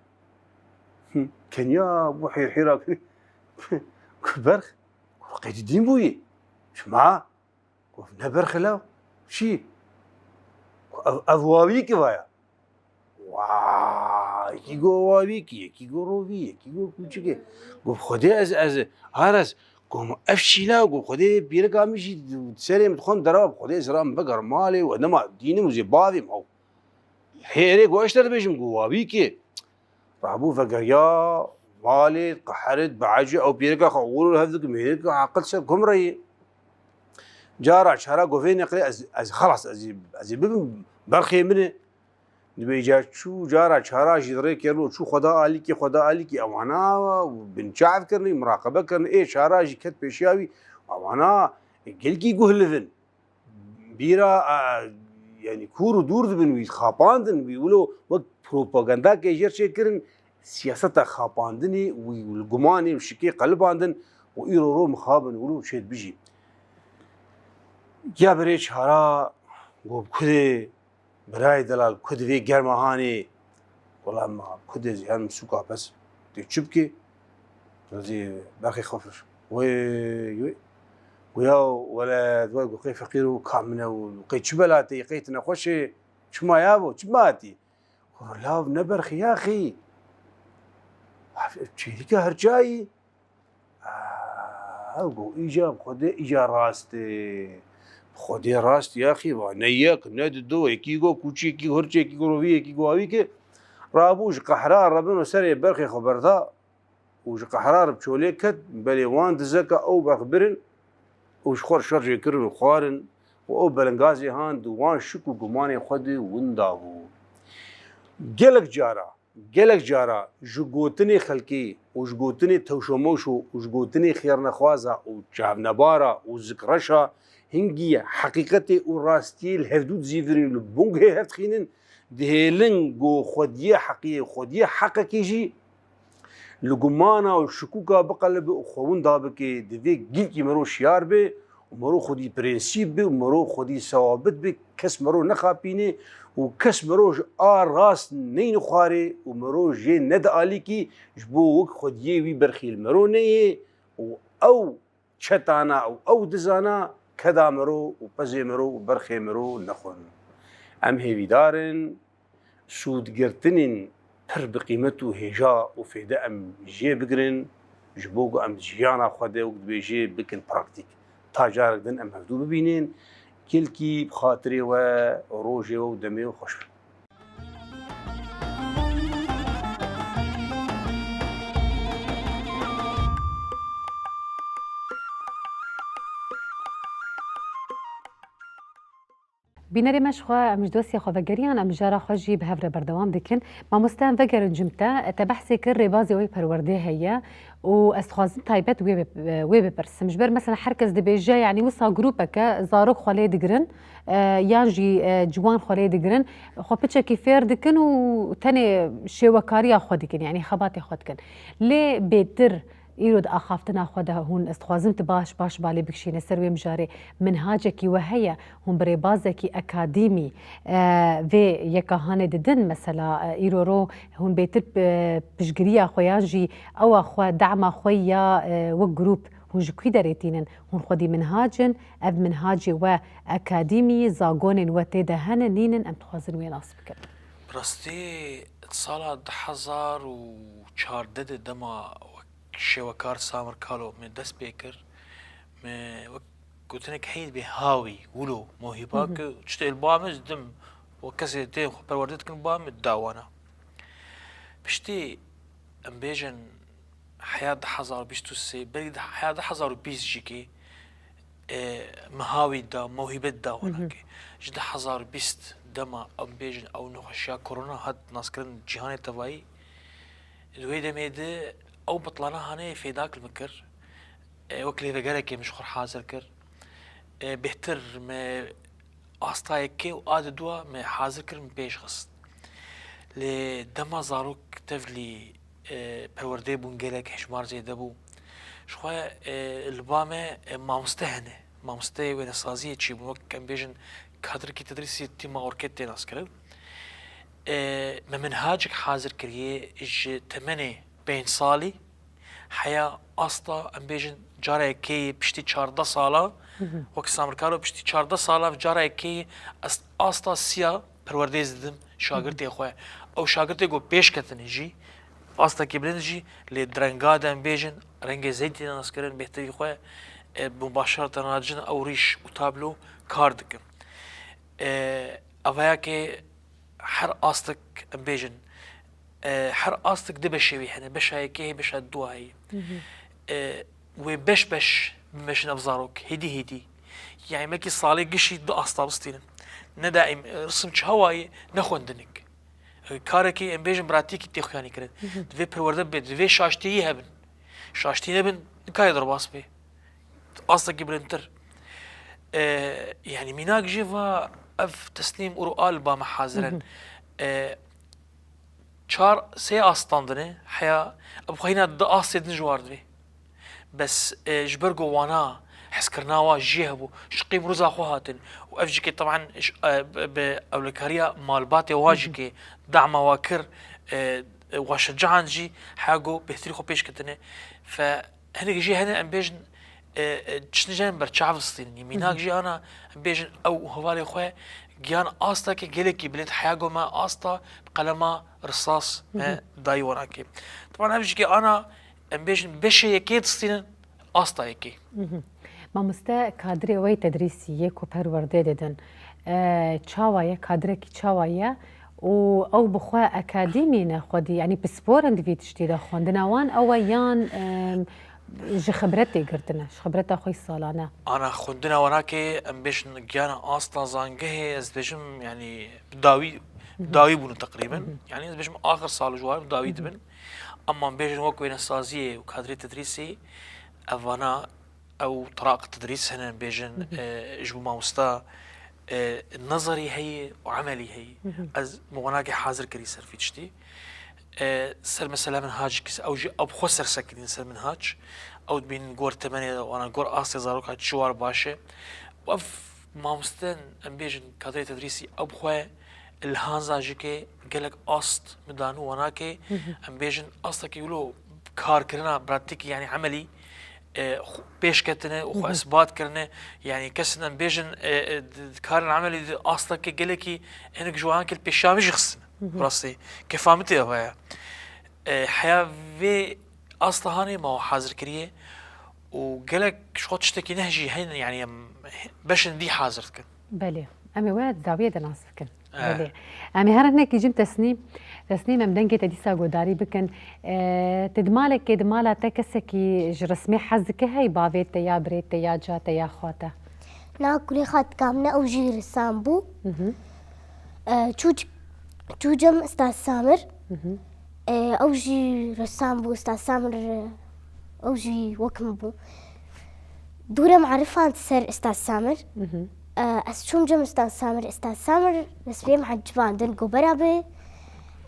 Hı, Kenya bû hêrhêra kirî. Got, berx? Got, qey tu dîn bûyî? Çima? Got, ne berxê law. Çi? Got, ev, ev wawî ki vaya. Wa, yekî got wawî ki, yekî got rovî, yekî got kûçikê. Got, Xwedê ez, ez, Aras, got, ev şîla, got, Xwedê pîreka min jî serê min dixwem derawa, Xwedê ez ram biger malê û nema dînim û zê bavê min ew. Hêrê got, ez te dibêjim, got, wawî ki. Rabû vegeriya malê, qeherit, biecî, ew pîreka xwe wilo li hev dikin, mêreka aqil ser ku min re ye. Cara çara got, vê neqlê ez, ez xelas, ez ê, ez ê bibim, berxê min e. Dibê îcar çû, cara çara jî rê kir û çû xwe da alîkî, xwe da alîkî, ewana binçav kirin, muraqebe kirin, ê çara jî ket pêşiya wî, ewana gelkî guh li vin. Bîra, e, yanî kûr û dûr dibin wî, xapandin wî, wilo wek propagandakê jê re çêkirin, siyaseta xapandinê wî li gumanê û şikê qelibandin û îro ro mixabin wilo çê dibijî. Ya birê çara got, bi ku dê, birayê delal, ku divê germa hanê? Wela ma ku dê ziyan sûka pes. Tê çi bikê? Zî berxê xwe fir. Wê, wê. Got, ya wele, dua got, qey feqîr û ka min e û qey çi bela tê, qey tu nexweş î? Çima ya bo? Çima hatî? Got, lav ne berxê ya xî. Çêlîka her çayî. Ew got, îca bi Xwedê, îca rast e. Bi Xwedê rast ya xî, va ne yek, ne di do, yekî got kûçî, yekî got hirçê, yekî got rovî, yekî got awî ke. Rabû ji qehra re bin û serê berxê xwe berda û ji qehra re bi çolê ket, belê wan dizeka ew berx birin û ji xwe re şer jê kirin û xwarin û ew belingazê han di wan şik û gumanê xwe de winda bû. Gelek cara Gelek cara ji gotinê xelkê û ji gotinê tewşomewşo û ji gotinê xêrnexwaza û çavnebara û zikreşa hingî heqîqetê û rastiyê li hevdû dizîvirîn û li bongê hev dixînin, dihêlin ku xwediyê heqiyê, xwediyê heqekê jî li gumana û şikûka biqelibe û xwe winda bike, divê gilkî mero şiyar be û mero xwedî prensîp be û mero xwedî sewabit be, kes mero nexapîne û kes mero ji a rast neyne xwarê û mero jê nede alîkî, ji bo wek xwediyê wî berxî li mero neyê û ew çetana û ew dizana keda mero û pezê mero û berxê mero nexwin. Em hêvîdar in, sûdgirtinên pir bi qîmet û hêja û fêde em jê bigirin, ji bo ku em jiyana xwe de wek dibêjê bikin praktîk. Ta carek din em hevdû bibînin, gelkî bi xatirê we, rojê we û demê we xweş be. Bînerê me ji xwe, em ji dosyê xwe vegeriyan, em jara xwe jî bi hev re berdewam dikin. Mamoste, em vegerin cim te, te behsê kir, rêbazê wê perwerdê heye û ez dixwazim taybet wê bi-, wê bipirsim. Ji ber mesela her kes dibêje, yanî wisa grûpeke zarok xwe lê digirin, e, yan jî, e, ciwan xwe lê digirin, xwe piçekî fêr dikin û tenê şêwekariya xwe dikin, yanî xebatê xwe dikin. Lê bêtir Îro di axaftina xwe de hûn, ez dixwazim tu baş, baş balê bikişîne ser wê mijarê. Minhacekî we heye, hûn bi rêbazekî ekadîmî, e, vê yeka hanê didin, mesela, e, îro ro hûn bêtir, e, piştgiriya xwe yan jî ewa xwe, dema xwe ya, e, wek grûp hûn ji kwî derê tînin? Hûn xwedî minhac in, ev minhacê we ekadîmî, zagonên we tê de hene, nînin, em dixwazin wê nas bikin. Bi rastî, sala du hezar û çardeh de dema wek şêwekar Samir Kalo me dest pê kir, me wek gotinek heyî bê hawî, wilo, mohîba Hı hı. ku tiştê li ba me didim, wek kesê tê xwe perwerde dikin ba me da wana. Piştî em bêjin heya du hezar û bîst û sê, belkî de heya du hezar û bîst jî kê, e, miha wî da, mewhîbe da wana Hı hı. kê. Ji du hezar û bîst dema em bêjin ew nexweşiya korona hat naskirin cîhanê tevayî, di wê demê de ew bitlana hanê fêdak li min kir. E, wek lêvegerekê min ji xwe re hazir kir. E, bêhtir me asta yekê û a didua me hazir kir, min pêş xist. Lê dema zarok tevlî, e, perwerdeyê bûn gelek hejmar zêde bû. Ji xwe, e, li ba me, e, mamoste hene. Mamosteyê wênesaziyê çêbûn, wek em bêjin kadrekî tedrîsî tîma orkê tê naskirin. E, me minhacek hazir kiriye ji temenê pênc salî heya asta, em bêjin, cara yekê yê piştî çardeh sala, wek samirkaro piştî çardeh sala cara yekê yê ez asta siya perwerdeyê didim şagirtê xwe. Ew şagirtê ku pêş ketine jî, astekî bilind jî, lê di renga de em bêjin, rengê zeytî de naskirin, bêhtirî xwe, e, mubaşereten radicin ew rîş û tablo kar dikin. E, Evayakê her astek, em bêjin, e, her astek du beşê wî hene. Beşa yekê heye, beşa dua heye. E, wê beş beş bimeşin ev zarok, hêdî hêdî. Yani mekî salê gişî du asta bistînin. Ne daîm, e, risim çi hewa ye, ne xwendinik. E, karekî em bêjin pratîkî tê xuyanî kirin. Divê perwerde bibe, divê şaştiyî hebin. Şaştî nebin, nikare derbas bê. Astekî bilindtir. E, yani mînak jî va ev Teslîm û Rual ba me hazir in. E, çar, sê ast standine heya, ev xwe hîna di astê din ji war divê. Bes, e, ji ber ku wana hezkirina wa jê hebû, ji qîm rûza xwe hatin û ev jî ke teban ji, e, bi, bi ewlekariya malbatê wa jî ke dama wa kir, e, e, wa şecihand jî heya ku bêhtirî xwe pêş ketine. Fe Hinek jî hene em bêjin, e, e, çinî jî hene berçav distînin. Mînak jî ana em bêjin ew û hevalê xwe giyan astekê gelekî bilind heya ku me asta bi qelema risas me dayî wanakê. Teban ev jî ke ana em bêjin beşê yekê distînin asta yekê. Mamoste, kadrê we yê tedrîsî yê ku perwerdê didin, e, çawa ye? Kadrekî çawa ye? Û ew bi xwe akademî ne xwedî, yanî pispor in di vî tiştî de xwendina wan ew e yan, em, ji xibretê girtine, ji xibreta xwe yî salane? Ana xwendina wanakê em bêjin giyana asta zangehê, ez dibêjim, yanî bi dawî, bi dawî bûne teqrîben. Yanî ez dibêjim axir sal û ji wan bi dawî dibin. Ama em bêjin wek wênesaziyê û kadrê tedrîsî evana ew tiraq tedrîs hene, bêjin, e, ji bo mamosta, e, nezerî heye û emelî heye. Ez miwanakê hazir kirî ser vî tiştî. E, ser mesela minhacekî, ew jî ew bi xwe ser sekirîn ser minhac. Ew dibînin gor temenê de, wana gor astê zaroka çi war baş e. Û ev mamosten, em bêjin, kadrê tedrîsî ew bi xwe ilhanza jike gelek ast midan û wanakê, em bêjin, astekî wilo karkirina pratîkî, yanî emelî, e, xwe pêş ketine û xwe isbat kirine. Yanî kesin em bêjin, e, e, di, di karên emelî di astekê gelekî hinek ji wan kil pêşiya min jî xistine. Rastî, kefa min tê ava ye. E, heya vê asta hanê ma hazir kiriye û gelek ji xwe tiştekî neh jî hene, yanî em beşên dî hazir dikin. Belê. Em ê we di dawiyê de nas bikin. Eh. Belê. Em ê her hinekî jin Tesnîm. Tesnîm, em dengê te dîsa guhdarî bikin. Eh, tu di malekê, di mala te kesekî ji rismê hez dike hey, bavê te ya birê te ya ca te ya xwa te? Na kulê xatika min e, ew jî rissam bû. Mhm. Eh, çû, çû cem Ustaz Samir. Mhm. Eh, ew jî rissam bû, Ustaz Samir, eh, ew jî wek min bû. Dûre me erifand ser Ustaz Samir. Mhm. Eh, ez çûm cem Ustaz Samir. Ustaz Samir resmê me ecibandin, ku bera bi,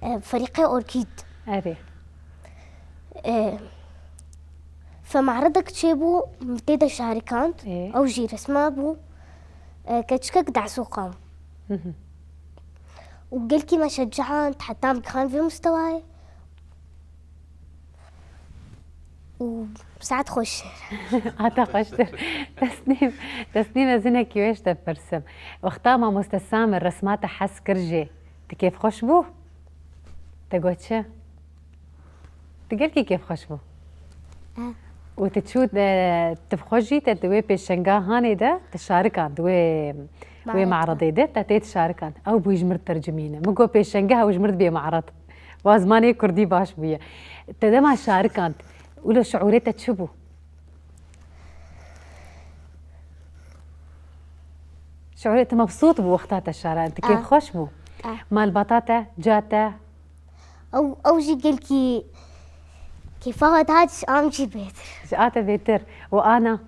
eh, ferîqê Orkîd. Erê. Eh, fe me'redek çêbû, min tê de şarikand. Ê. Ew jî resma bû. Eh, keçikek de'soqa bû. Mhm. Û gelkî me şecihand, heta em gihand vê mustewayê. Û saet xweş. Hata xweştir. Tesnîm, Tesnîm, ez hinekî wê ji te pirsim. Wexta mamoste Samir resma te hez kir jî, tu kêfxweş bû? Te got çi? Tu gelkî kêfxweş bû. Eh. Û tu çû, e, tu bi xwe jî te di wê pêşenga hanê de, tu şarikand, wê, wê Me'red. Me'redê de, te tê tu şarikand. Ew bûyî ji mir tercimîne. Min got pêşengeha ew ji mir dibê me'red. Wa zimanê kurdî baş bûye. Te dema şarikand, wilo şiûrê te çi bû? Şiûrê te mebsût bû wexta te şarand? Tu Ah. kêfxweş bû? Ah. Malbata te, ca te? Ew, ew jî gelkî kêfa xwe dihat, ji a min jî bêtir. Ji a te bêtir. Û ana?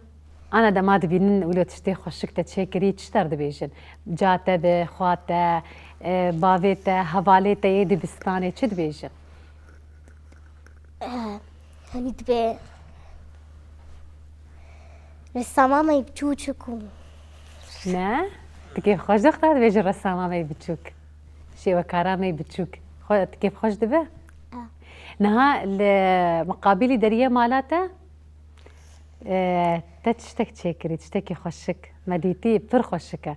Ana dema dibînin wilo tiştê xweşik te çêkirî, çi ter dibêjin? Ca te bi, xwa te, e, bavê te, hevalê te yê dibistanê çi dibêjin? Eh, Hani dibe ressama me biçûçik û Ne? Tu kêfxweş dixwî dibêjî ressama me biçûk. Şêwekara me biçûk. Xwe, tu kêfxweş dibe? Niha li miqabîlî deriyê mala te, e, te tiştek çêkirî, tiştekî xweşik. Me dîtî pir xweşik e.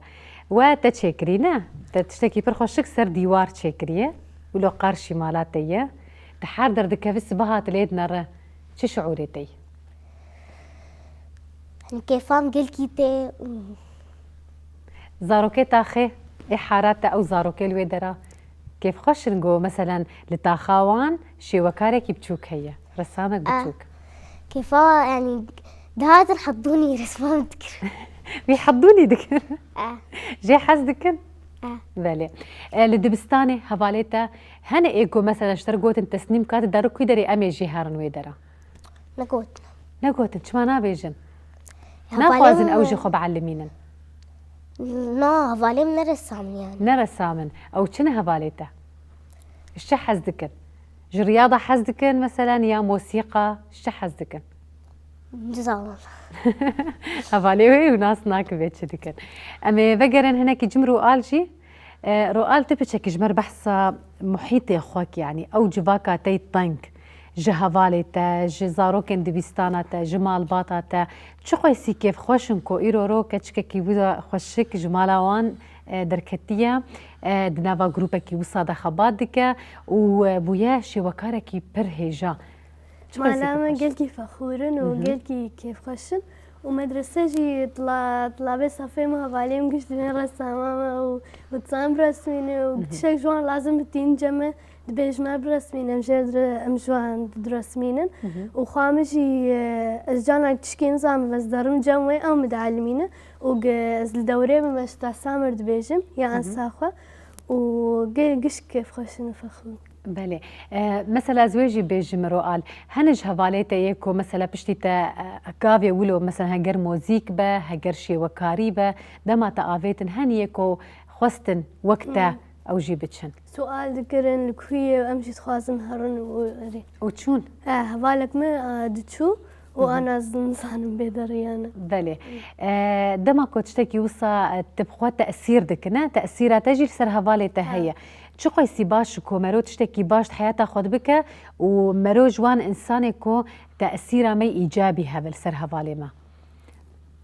We te çêkirî ne? Te tiştekî pir xweşik ser dîwar çêkiriye. Wilo qarşî mala te ye. Tu her der dikevî sibeha tu lê dinere. Çi şiûrê te ye? Hani kêfam gelkî tê û Zarokê taxê ê hara te ew zarokê li wê dera kêfxweş in ku meselen li taxa wan şêwekarekî biçûk heye, resamek biçûk. Kêfa yani dihatin hidûnî resmam dikir. Wî hidûnî dikir. Eh, Jê hez dikin? eh. Belê. E, li dibistanê hevalê te hene ê ku meselen ji te re gotin teslîm ka tu derû kû derê em ê jê herin wê dera? Negotin. Negotin, çima nabêjin? Naxwazin ew jî xwe biellimînin. Na, hevalê min ne resam in yani. Ne resam in. Ew çi ne hevalê te? Ji çi hez dikin? Ji riyada hez dikin meselen ya mosîqa? Ji çi hez dikin? Nizanim. Hevalê wê û nas nakibe çi dikin. Em ê vegerin hinekî cim Roal jî. E, Roal, tu piçekî ji me re behsa muhîtê xwe kî, yanî ew civaka te yê teng, ji hevalê te, ji zarokên dibîstana te, ji malbata te, çi qeysî kêfxweş in ku îro ro keçikekî wisa xweşik ji mala wan, e, derketiye, e, di nava grûpekî wisa de xebat dike û, e, bûye şêwekarekî pir hêja. Çi qeysî Mala me kêfxweş? Gelkî fexûr in û gelkî kêfxweş in û medrese jî tila-, tilabê safê min hevalê min giş dibên resama me û bi tizan biresmîne û tiştek ji wan lazim bi tîn cem me dibêjime biresmîne em jê re em ji wan diresmînin û xwe min jî, e, ez canak tişkî nizanim ez derim cem wê ew min dielmîne û ge-, ez li dewrê min me ji te Samir dibêjim ya ensa xwe û ge-, giş kêfxweş in û fexûr in. Belê. E, mesela ez wê jî bêjim Roal. Hene ji hevalê te yê ku mesela piştî te, e, gavê wilo mesela heger mozîk be, heger şêwekarî be, dema te avêtin hene yê ku xwestin wek te ew jî biçin. Sual dikirin li ku ye em jî dixwazin herin û erê. Û çûn. E, hevalek min, e, diçû û ana ez nizanim bê deriyane. Belê. E, dema ku tiştekî wisa, e, tu bi xwe tesîr dikine, tesîra te jî li ser hevalê te heye. Çi qeysî baş ku mero tiştekî baş di heyata xwe dibike û mero ji wan insanê ku tesîra me îcabî hebe li ser hevalê me.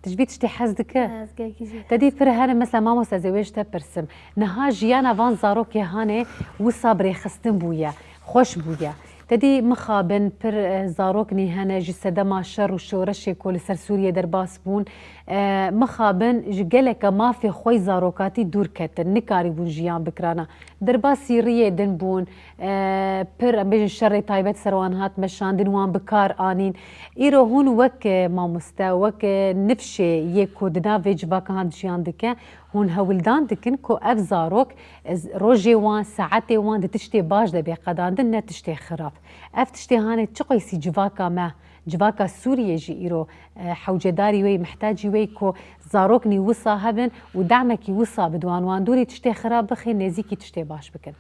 Tu ji vî tiştê hez dike? Ez gelkî jî. Te dî pir hene, mesela mamoste, ez ê wê ji te pirsim. Niha jiyana van zarokê hanê wisa birêxistin bûye, xweş bûye. Te dî mixabin pir, e, zaroknî hene ji sedema şer û şoreşê ku li ser Sûriyê derbas bûn. E, mixabin ji geleke mafê xwe yî zarokatî dûr ketin, nikarîbûn jiyan bikirana. Derbasî riyê din bûn, e, pir, em bêjin, şerê taybet ser wan hat meşandin, wan bi kar anîn. Îro hûn wek, e, mamoste, wek, e, nifşê yê ku di nav vê civaka han jiyan dike, hûn hewildan dikin ku ev zarok, e, rojê wan, saetê wan di tiştê baş de bê qedandin, ne tiştê xirab. Ev tiştê hanê çi qeysî civaka me, civaka Sûriyê jî îro, e, hewcedarî wê, mihtacî wê ku zaroknî wisa hebin û demekî wisa bidwan wan dûrî tiştê xirab bixin, nêzîkî tiştê baş bikin.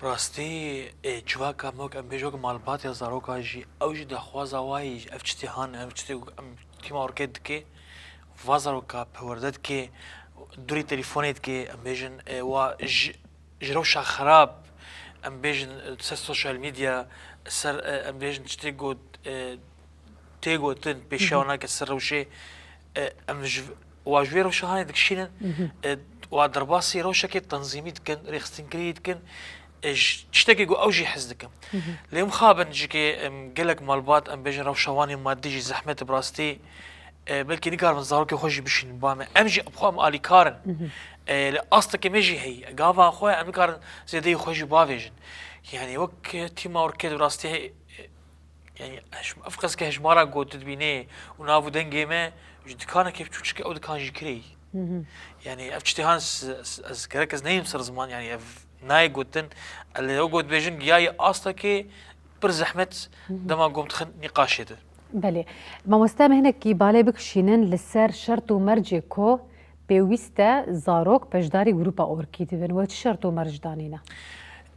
Bi rastî, ê, civaka me wek em bêjin wek malbat ya zarokan jî, ew jî daxwaza wa yî, ev tiştê han, ev tiştê em tîma orkê dike, va zaroka perwerde dike, dûrî telefonê dike, em bêjin, ê, wa ji, ji rewşa xirab, em bêjin, ser sosyal medya, ser, ê, em bêjin tiştê got, ê, tê gotin, pêşiya wan nake ser rewşê, e, em ji, wa ji wê rewşa hanê dikişînin, e, wa derbasî rewşekê tenzîmî dikin, rêxistinkirî dikin, e, ji tiştekê ku ew jî hez dikin. Lê mixabin jikê, em, gelek malbat, em bêjin rewşa wan ê madî jî zehmet e bi rastî, e, belkî nikarin zarokê xwe jî bişînin ba me. Em jî bi xwe em alîkar in. E, li astekê me jî heyî. Gava xwe em nikarin zêdeyî xwe jî bavêjin. Yani wek, e, tîma orkê di rastî, e, Yani, ev qas ke hejmara ku tu dibînê û nav û dengê me, ji dikanekê biçûçik e, ew dikan jî kirê yî. Yani, ev tiştê han s-, s-, ez gerek ez neyim ser ziman, yani, ev nayê gotin, ez lê ew got bêjin, giyayî astekê pir zehmet dema gom dixin nîqaşê de. Belê. Mamoste, em hinekî balê bikişînin li ser şert û mercê ku pêwîst e zarok beşdarî grûpa orkî dibin. We çi şert û merc danîne?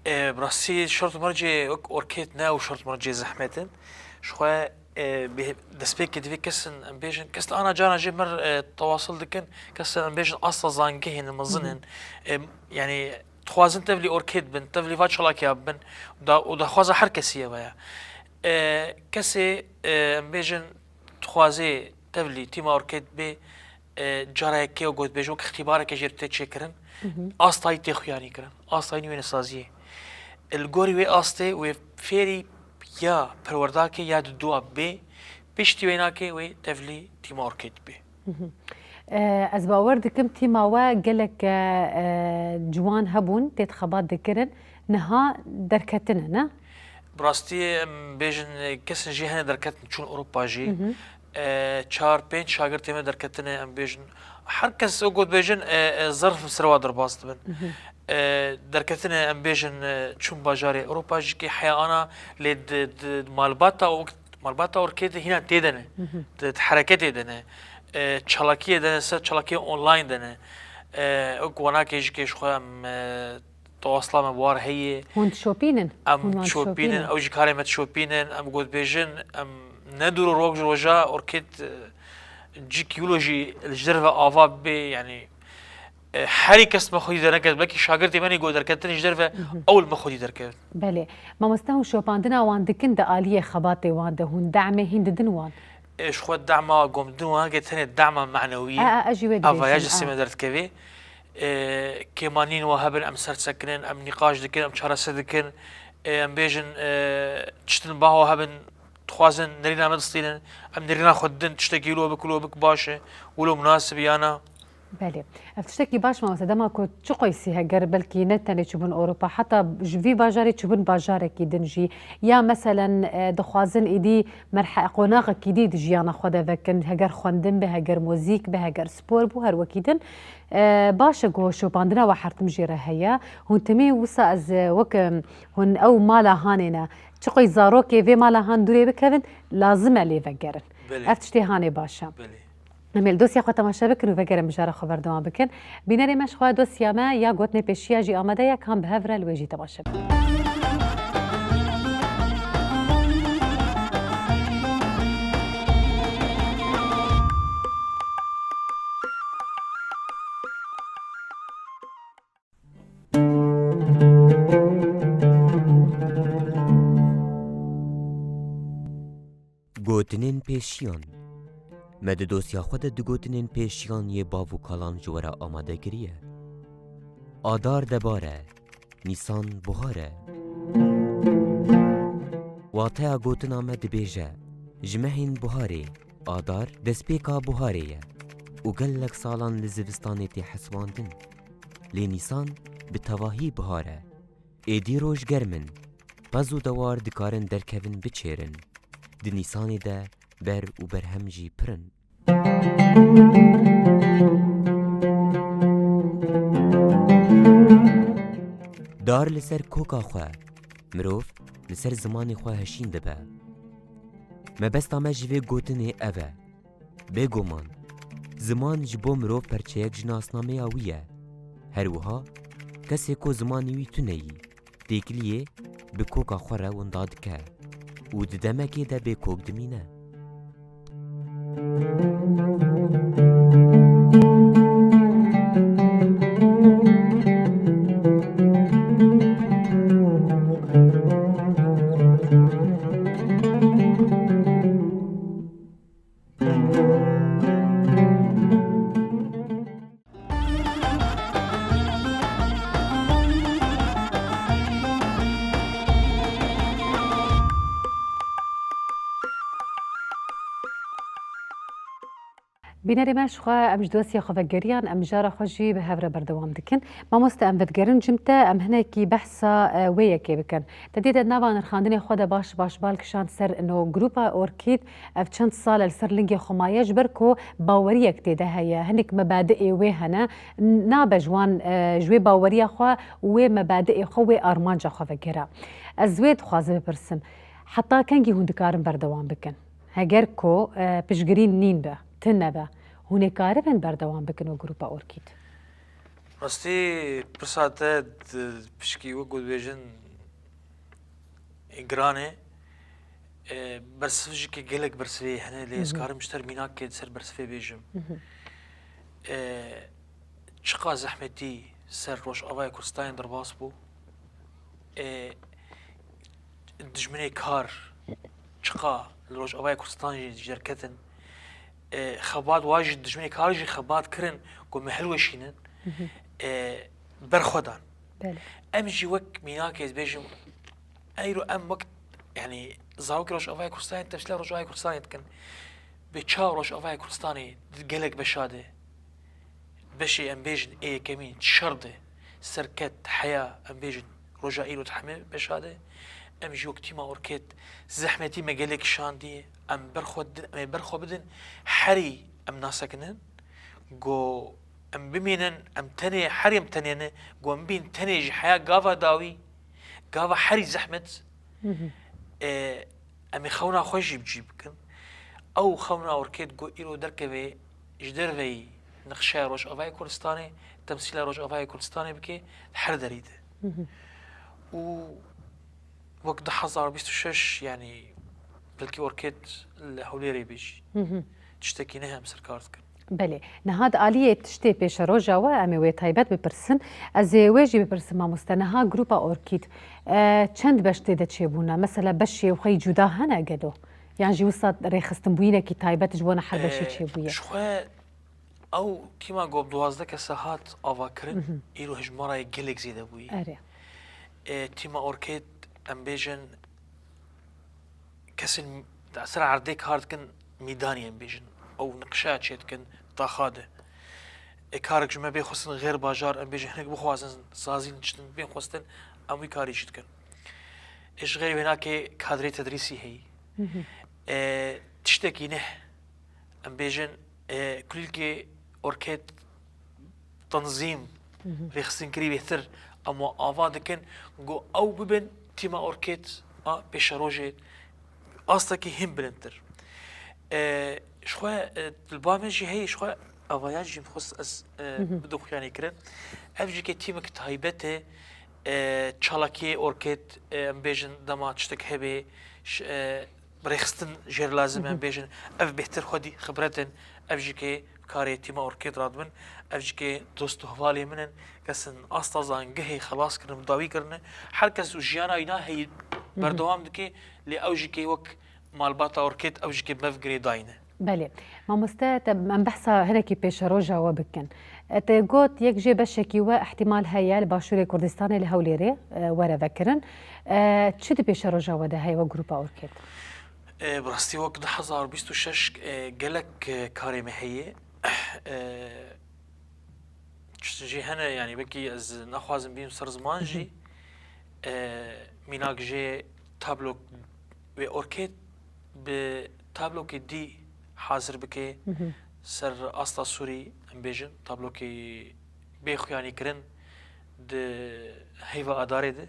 E, bi rastî şert û mercê wek orkêt ne ew şert û mercê zehmet in. Ji xwe, e, bi destpêkê divê kesin, em bêjin, kes li ana cara jê me re, e, tewasil dikin, kes em bêjin asta zangehê ne mezin in. E, yanî dixwazin tevlî orkêt bin, tevlî va çalakiya bin, da, û daxwaza her kesî ye veya. E, kesê, e, em bêjin, dixwazê tevlî tîma orkêt bê, e, cara yekê û gotbêj wek îxtîbareke jê tê çêkirin, astayî tê xuyanî kirin, astayî nûnesaziyê. Li gorî wê astê wê fêrî ya perwerdakê ya di dua bê, piştî wê nakê wê tevlî tîma orkêt bê. E, ez bawer dikim tîma we gelek, e, e, ciwan hebûn, tê xebat dikirin, niha derketine, ne? Bi rastî em bêjin, e, kesin jî hene derketin çûn Ewropa jî. E, çar pênc şagirtê me derketine, em bêjin. Her kes, wek gotbêjin, e, e, zerf li ser wa derbas dibin. E, derketine, em bêjin, e, çûn bajarê Ewropa jî kê heya ana lê di, di malbata û malbata orkê de hîna tê de ne. Di, di hereketê de ne. E, çalakiyê de ne, ser çalakiyê online de ne. E, wek wanakê jî kê ji xwe em, e, tewasila me bi war heye. Hûn dişopînin? Em dişopînin, ew jî karê me dişopînin, em gotbêjin, em ne dûr û rok ji roja orkêt, e, cik yulo jî li ji derve ava bê, yanî, e, herî kes me xwedî derneket, belkî şagirtê me nê got derketin ji derve, ew li me xwedî derkevin. Belê. Mamoste, hûn şopandina wan dikin di aliyê xebatê wan de, hûn demê hîn didin wan? E, ji xwe dema gom didin wan, ke tenê dema manewî ye. A, a, ez jî wê dibêjim, a, vaya ji destê me derdikevê. E, kêmanîn wa hebin, em sersekinin, em nîqaş dikin, em çarese dikin. E, em bêjin, e, tiştin baho hebin, dixwazin nerîna me distînin, em nerîna xwe didin, tiştekî wilo bik, wilo bik baş e, wilo munasib ya na. Belê. Ev tiştekî baş, mamoste, dema ku çi qoysî heger belkî ne tenê çûbûn Ewropa, heta ji vî bajarê çûbûn bajarekî din jî, ya meselen, e, dixwazin êdî merhe-, qonaxekî dî di jiyana xwe de vekin, heger xwendin be, heger muzîk be, heger spor bû, her wekî din. E, baş e ku şopandina we her tim jê re heye. Hûn timî wisa ez, e, wek, e, hûn ew mala hanê ne. Çiqoy zarokê vê mala han dûrê bikevin, lazim e lê vegerin. Belê. Ev tiştê hanê baş e. Belê. Em ê li dosya xwe temaşe bikin û vegerin mijara xwe berdewam bikin. Bînerê me ji xwe dosya me ya gotinê pêşiya jî amade ye, kan bi hev re li wê jî temaşe bikin. Gotinên pêşiyan. Me di dosya xwe de du gotinên pêşiyan yê bav û kalan ji we re amade kiriye. Adar debar e, Nîsan buhar e. Wateya gotina me dibêje, ji mehên buharê, Adar destpêka buharê ye û gelek salan li zivistanê tê hesibandin. Lê Nîsan bi tevahî buhar e. Êdî roj germ in, pez û dewar dikarin derkevin biçêrin. Di Nîsanê de ber û berhem jî pir in. Dar li ser koka xwe, mirov li ser zimanê xwe hişîn dibe. Mebesta me ji vê gotinê ev e. Bêguman, ziman ji bo mirov perçeyek ji nasnameya wî ye. Her wiha, kesê ku zimanê wî tune yî, têkiliyê bi koka xwe re winda dike û di demekê de bê kok dimîne. Bînerê me, ji xwe em ji dosya xwe vegeriyan, em mijara xwe jî bi hev re berdewam dikin. Mamoste, em vedigerin cim te, em hinekî behsa, e, wê yekê bikin. Te dê te nava nirxandinê xwe de baş baş bal kişand ser ino grupa Orkîd, ev çend sal e li ser lingê xwe maye, ji ber ku baweriyek tê de heye, hinek mebadiê wê hene, n-, nabe ji wan, e, ji wê baweriya xwe û wê mebadiê xwe, wê armanca xwe vegere. Ez wê dixwazim bipirsim, heta kengî hûn dikarin berdewam bikin? Heger ku, e, piştgirî nîn be, tune be, hûn ê karibin berdewam bikin û grupa Orkîd? Rastî pirsa te di pişkî wek ku dibêjin, e, giran e. E, bersivjikê gelek bersivê hene, lê ez karim ji te mînakê ser bersivê bêjim. E, çiqa zehmetî ser Rojavaya Kurdistanê derbas bû. E, dijminê kar çiqa li Rojavaya Kurdistanê jî derketin. E, xebat wa jî dijminê kar jî xebat kirin ku me hilweşînin. E, berxwedan. Belê. Em jî wek mînakê ez bêjim, eyro em wek, yanî, zarokê Rojavaya Kurdistanê temsîla Rojavaya Kurdistanê dikin. Bi çawa Rojavaya Kurdistanê di gelek beşa de, beşê em bêjin ê yekemîn şer de serket, heya, em bêjin roja îro di hemê beşa de. Em ji wek tîma orkêt zehmetî me gelek şandiye. Em berxwe didin, em ê berxwe bidin. Herî em nasekinin. Go em bimînin, em tenê, herî em tenê ne. Go em bîn tenê ji heya gava dawî, gava herî zehmet. E, em ê xewna xwe jî bi cî bikin. Ew xewna orkêt ku îro derkeve ji derveyî nexşeya Rojavayê Kurdistanê, temsîla Rojavayê Kurdistanê bike, her derî de. Û wek du hezar bîst û şeş, yanî belkî orkêt li Hewlêrê bê jî. Tiştekî ne em ser kar dikin. Belê. Niha di aliyê tiştê pêşeroja we, em ê wê taybet bipirsin. Ez ê wê jî bipirsim, mamoste. Niha grupa Orkîd, e, çend beş tê de çêbûne? Mesela beşê xwe yî cuda hene gelo? Yan jî wisa rêxistinbûyînekî taybet ji bona her beşê E, çêbûye? Ji xwe ew tîma ku bi duwazdeh kesa hat avakirin, îro hejmarayê gelek zêde bûye. Erê. E, tîma Orkêt, em bêjin, kesên di ser erdê kar dikin, mîdanî em bêjin. Ew niqşeya çêdikin taxa de. Ê karek ji me bê xwestin xêr bajar, em bêjin hinek bixwazin, sazîn çitin bên xwestin, em wî karî jî dikin. Ê ji xêrî wênakê kadrê tedrîsî heyî. Ê tiştekî ne, em bêjin, ê kulîlkê orkêt tanzîm, rêxistinkirî bêhtir, em ava dikin ku ew bibin tîma orkêt a pêşerojê astekî hîn bilindtir. E, ji xwe, e, li ba min jî heye, ji xwe avaya jî xwest ez, e, bidim xuyanî kirin. Ev jî ke tîmek taybet e, e, çalakiyê orkêt, e, em bêjin dema tiştek hebe, ş-, e, rêxistin jêr lazim e, em bêjin, ev bêhtir xwedî xibret in, ev jî ke karê tîma orkêt radibin, ev jî ke dost û hevalê min in, kesin asta zangehê xelas kirine, bi dawî kirine. Her kes û jiyana wîna heyî berdewam dike, lê ew jî ke wek malbata orkêt, ew jî ke mev girêdayî ne. Belê. Mamoste, te, em behsa hinekî pêşeroja we bikin. E, te got, yek jê beşekî we ihtimal heye li Başûrê Kurdistanê li Hewlêrê, e, were vekirin. E, çi di pêşeroja we de heye we grupa orkêt? E, bi rastî wek du hezar bîst û şeş, e, gelek, e, karê me heye. E, Tişt jî hene, yanî wekî ez naxwazim bîm ser ziman jî, e, mînak jê tablo wê orkêt bi tablokê dî hazir bike ser asta Sûrî, em bêjin, tablokê bê xuyanî kirin di heyva Adarê de.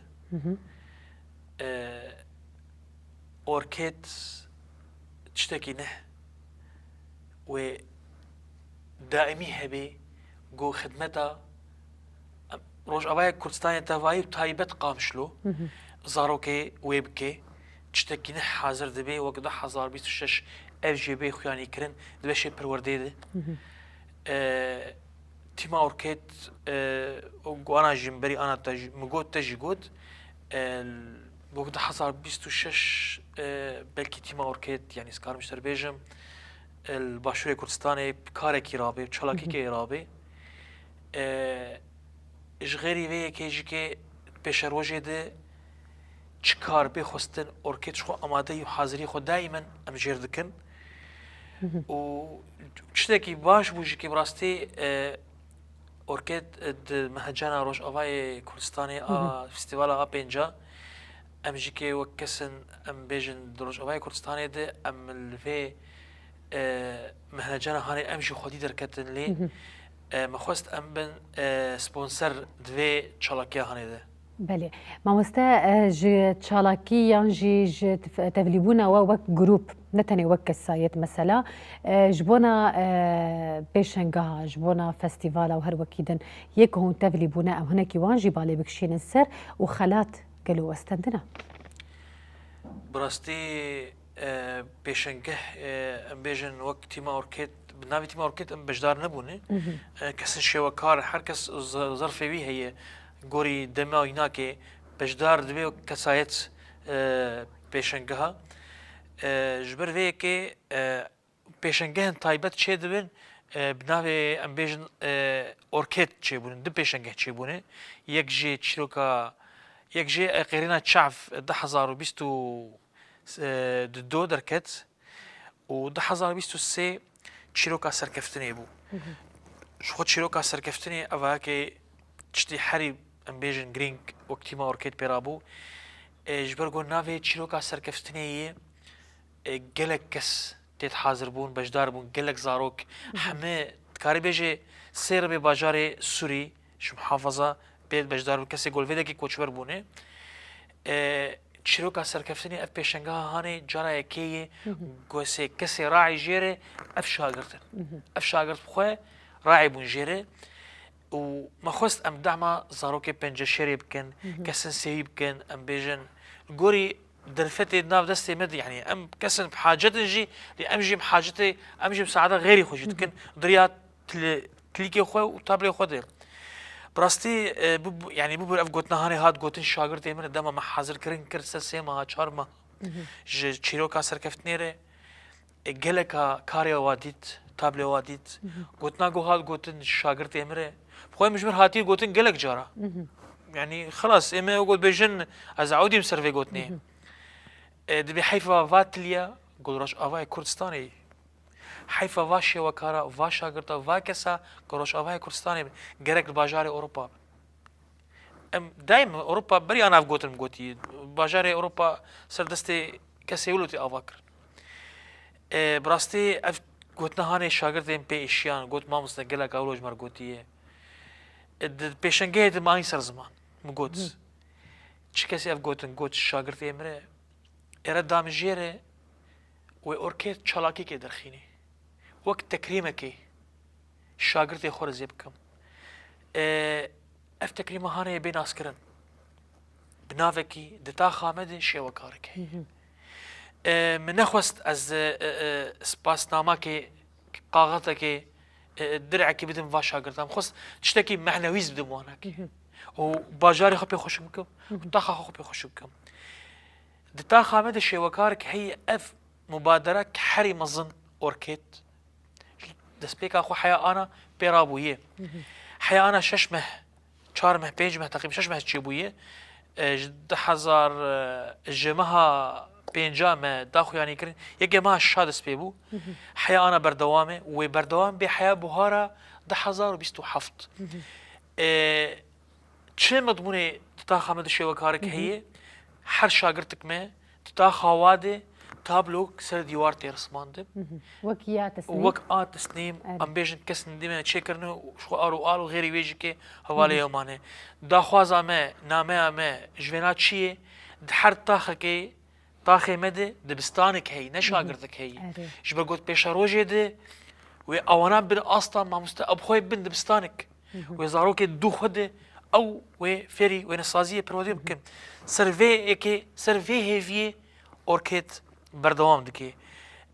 E, orkêt tiştekî ne wê daîmî hebe ku xidmeta Rojavayê Kurdistanê tevayî û taybet Qamişlo zarokê wê bike. Tiştekî ne hazir dibe, wek du hezar bîst û şeş ev jê bê xuyanî kirin di beşê perwerdeyê de. E, Tîma orkêt, e, û ana jî min berî ana te jî, min got, te jî got, e, bo du hezar bîst û şeş, e, belkî tîma orkêt, yanî ez karim ji te re bêjim, e, li Başûrê Kurdistanê karekî rabe, çalakîkê rabe. E, ji xêrî vê yekê jî ke pêşerojê de çi kar bê xwestin, orkêt ji xwe amade yî û hazirî xwe daîmen em jêr dikin. Û tiştekî baş bû jî ke bi rastî, e, orkêt, e, di mehecana Rojavayê Kurdistanê a festîvala A pênca, em jî ke wek kesin em bêjin di Rojavayê Kurdistanê de em li vê, e, mehecana hanê em jî xwedî derketin lê, e, me xwest em bin, e, sponsor di vê çalakiya hanê de. Belê. Mamoste, e, ji çalakî yan jî ji tef-, tevlîbûna we wek grûp, ne tenê wek kesayet mesela, e, ji bona, e, pêşengeha, ji bona festîvala û her wekî din yê ku hûn tevlî bûne, ew hinekî wan jî balê bikişînin ser û xelat gelo westendine? Bi rastî, e, pêşengeh, e, em bêjin wek tîma orkêt, bi navê tîma orkêt em beşdar nebûne. E, kesin şêwekar, her kes z-, zerfê wî heye, gorî dema wî nake, beşdar dibe wek kesayet, e, pêşengeha. E, ji ber vê yekê, e, pêşengehên taybet çêdibin, e, bi navê em bêjin, e, orkêt çêbûne, du pêşengeh çêbûne. Yek jê çîroka, yek jê, e, qêrîna çav du hezar û bîst û du derket û du hezar û bîst û sê çîroka serkeftinê bû. Ji xwe çîroka serkeftinê ev yekê tiştî herî em bêjin girîng wek tîma orkêt pê rabû. E, ji ber ku navê çîroka serkeftinê yê, e, gelek kes tê hazir bûn, beşdar bûn, gelek zarok, hemî dikarî bêje sê ribê bajarê Sûrî ji muhafaza pê beşdar bûn, kesê ku li vê dekê koçber bûne. E, çîroka serkeftinê ev pêşengeha hanê cara yekê yê ku sê kesê raî jê re ev şagirt in. Ev şagirt bi xwe raî bûn jê re. Û me xwest em dema zarokê penceşêrê bikin, kesên sêwî bikin, em bêjin, li gorî derfetê di nav destê me de, yanî em kesin bi hacet in jî, lê em jî bi hacetê, em jî misaada xêrî xwe jî dikin, di riya tile-, tilîkê xwe û tablê xwe de. Bi rastî, e, bû, bû, yanî bûbû ev gotina hanê hat gotin, şagirtê min e, dema me hazirkirin kir ser sê meha, çar meha ji çîroka serkeftinê re. E, geleka karê wa dît, tablê wa dît. Gotina ku hat gotin, şagirtê min e. Bi xwe min ji min hatiye gotin gelek cara. Yanî xilas, ê me got bêjin, ez ewdîm ser vê gotinê. E, dibê heyfa va tiliya ku li Rojavayê Kurdistanê ye. Heyfa va şêwekara, va şagirta, va kesa ku Rojavayê Kurdistanê bin. Gerek li bajarê Ewropa bin. Em daîm Ewropa beriya nav gotin gotî, bajarê Ewropa ser destê kesê wilo tê ava kirin. E, bi rastî ev gotina hanê şagirtên pê êşiyan, got, mamoste, gelek wilo ji me re gotiye. E, di pêşengehê de me anî ser ziman. Min got, çi kesê ev gotin, got, şagirtê min e. Êre da min jê re wê orkê çalakîkê derxînî. Wek tekrîmekê şagirtê xwe re zê bikim. E, ev tekrîma hanê bê naskirin. Bi navekî di taxa me de şêwekarek heye. E, min nexwest ez, e, e, spasnamakê, kaxetekê, e, dir'ekî bidim va şagirtan. Min xwest tiştekî mehnewî bidim wanakê. Û bajarê xwe pê xweşik bikim. Û taxa xwe pê xweşik bikim. Di taxa me de şêwekarek heye, ev mubadera ki herî mezin orkêt. Destpêka xwe heya ana pê rabûye. Heya ana şeş meh, çar meh, pênc meh, teqrîben şeş meh çêbûye. E, ji du hezar, e, ji meha pênca me daxuyanî kirin. Yekê meha şeşa dest pê bû. Heya ana berdewam e. Wê berdewam bê heya buhara du hezar û bîst û heft. E, Çi mezmûnê di taxa me de şêwekarek heye, her şagirtik me di taxa wa de tablok ser dîwar tê rismandin. Wek ya tesnîm. Wek a tesnîm, em bêjin kesin dî me çêkirine û ji xwe ar û al û xêrî wê jî ke hevalê ew mane. Daxwaza me, nameya me ji vêna çi ye? Di her taxekê, taxê me de dibistanek heye, ne şagirtik heye. Ji ber got pêşerojê de wê ewana bin asta mamoste, ew bi xwe bin dibistanek. Wê zarokê dû xwe de ew wê fêrî wênesaziyê perwerdê bikin. Ser vê yekê, ser vê hêviyê orkêt berdewam dike.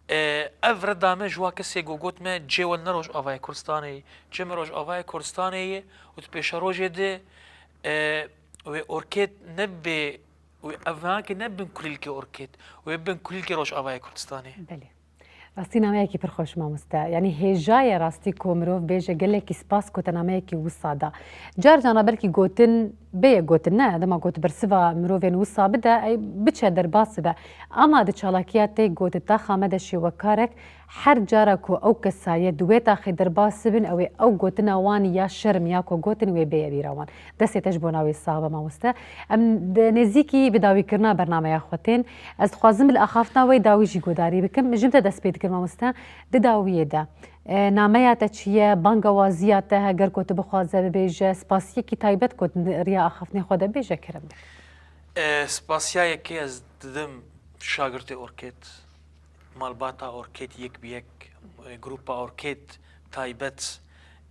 E, ev reda me ji wa kesê ku got me cê we ne Rojavayê Kurdistanê ye, cê me Rojavayê Kurdistanê ye û di pêşerojê de, e, wê orkêt nebe Wê ev nake ne bin kulîlkê orkêt, wê bin kulîlkê Rojavayê Kurdistanê. Belê. Rastî nameyekî pir xweş mamoste. Yanî hêja ye rastî ku mirov bêje gelekî spas ku te nameyekî wisa da. Car cara belkî gotin bêye gotin ne, dema got bersiva mirovên wisa bide, ey biçe derbas bibe. Ama di çalakiya te got di taxa me de şêwekarek, her cara ku ew kesayet di wê taxê derbas bibin, ew ê ew gotina wan ya şerm ya ku gotin wê bêye bîra wan. Destê te ji bona wê sax be mamoste. Em di nêzîkî bi dawîkirina bernameya xwe tên. Ez dixwazim li axaftina wê dawî jî guhdarî bikim. Ji min te dest pê dikim mamoste. Di dawiyê de E, nameya te çi ye, bangawaziya te, heger ku tu bixwaze bibêje, spasiyekî taybet ku di riya axaftinê xwe de bêje, kerem bike. E, spasiya yekê ez didim şagirtê Orkêt, malbata Orkêt yek bi yek, e, grupa Orkêt taybet,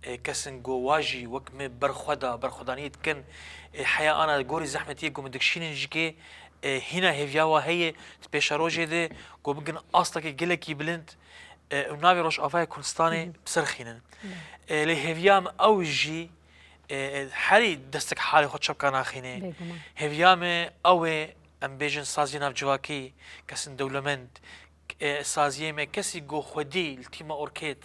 e, kesin ku wa jî wek me berxwe da, berxwedaniyê dikin, e, heya ana gorî zehmetiyê ku me dikişînin jikê, e, hîna hêviya wa heye, di pêşerojê de ku bigin astekê gelekî bilind, e, û navê Rojavayê Kurdistanê Hı hı. bi ser xînin. Hı. E, lê hêviya min ew jî, e, e, herî destek halê xwe çepka naxîne. Bêguman. Hêviya min ew ê, em bêjin saziyê navcivakî, kesin dewlemend, e, saziyê me, kesî ku xwedî li tîma Orkêt,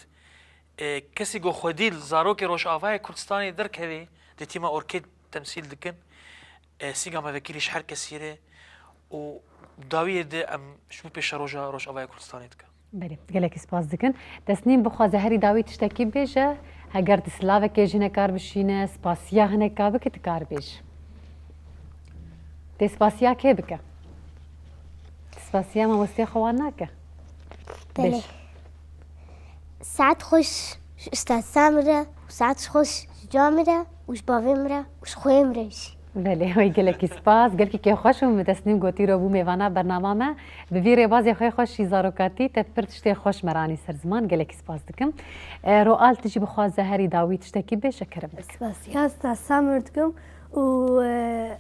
e, kesî ku xwedî li zarokê Rojavayê Kurdistanê derkevê, di tîma Orkêt temsîl dikin. E, sînga me vekirî ji her kesî re û dawiyê de em ji bo pêşeroja Rojavayê Kurdistanê dikin. Belê, gelekî spas dikin. Tesnîm bixwaze herî dawî tiştekî bêje, heger tu silavekê ji hinek kar bişîne, spasiya hinek ka bike, tu kar bêje. Tê spasiya kê bike? Tu spasiya mamostê xwe wan nake? Belê. Bêj. Saet xweş ji ustaza min re û saet xweş ji ca min re û ji bavê min re û ji xweyê min re jî. Belê, wey gelekî spas. Gelkî kêfxweş bûm, min Tesnîm gotî îro bû mêvana bernama me. Bi vî rêbazê xwe xweş jî zarokatî te pir tiştê xweş me ranî ser ziman. Gelekî spas dikim. E, Roal, tu jî bixwaze herî dawî tiştekî bêje, kerem bike. Spasiya ustaza min dikim û, e,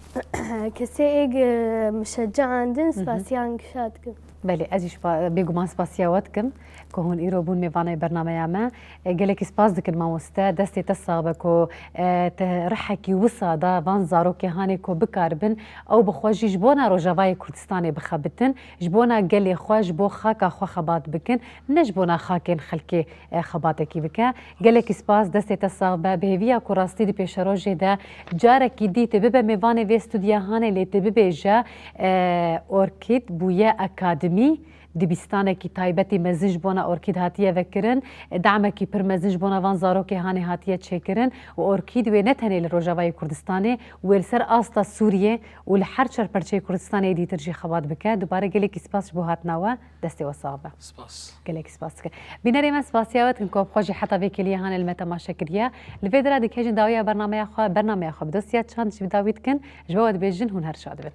kesê êg, e, min şecaandin, Hı hı. spasiyan gişa dikim. Belê, ez jî spa-, bêguman spasiya we dikim ku hûn îro bûn mêvanê bernameya me. E, gelekî spas dikin mamoste, destê te sax be ku, e, te rihekî wisa da van zarokê hanê ku bikaribin ew bi xwe jî ji bona Rojavayê Kurdistanê bixebitin, ji bona gelê xwe, ji bo xaka xwe xebat bikin, ne ji bona xakên xelkê, e, xebatekî bike. Gelekî spas, destê te sax be. Bi hêviya ku rastî di pêşerojê de carekî dî tu bibe mêvanê vê studya hanê lê tu bibêje, e, Orkîd bûye akademî. Dibistanekî taybetî mezin ji bona Orkîd hatiye vekirin, damekî pir mezin ji bona van zarokê hanê hatiye çêkirin û Orkîd wê ne tenê li Rojavayê Kurdistanê, wê li ser asta Sûriyê û li her çar perçeyê Kurdistanê dîtir jî xebat bike. Dubare gelekî spas ji bo hatina we, destê we sax be. Spas. Gelekî spas dikim. Bînerê me, spasiya we dikim ku bi xwe jî heta vê kêliyê hanê li me temaşe kiriye. Li vê dira dikehêjin dawiya bernameya xwe, bernameya xwe bi dostiya çand jî bi dawî dikin. Ji bo we dibêjin hûn her şad bin.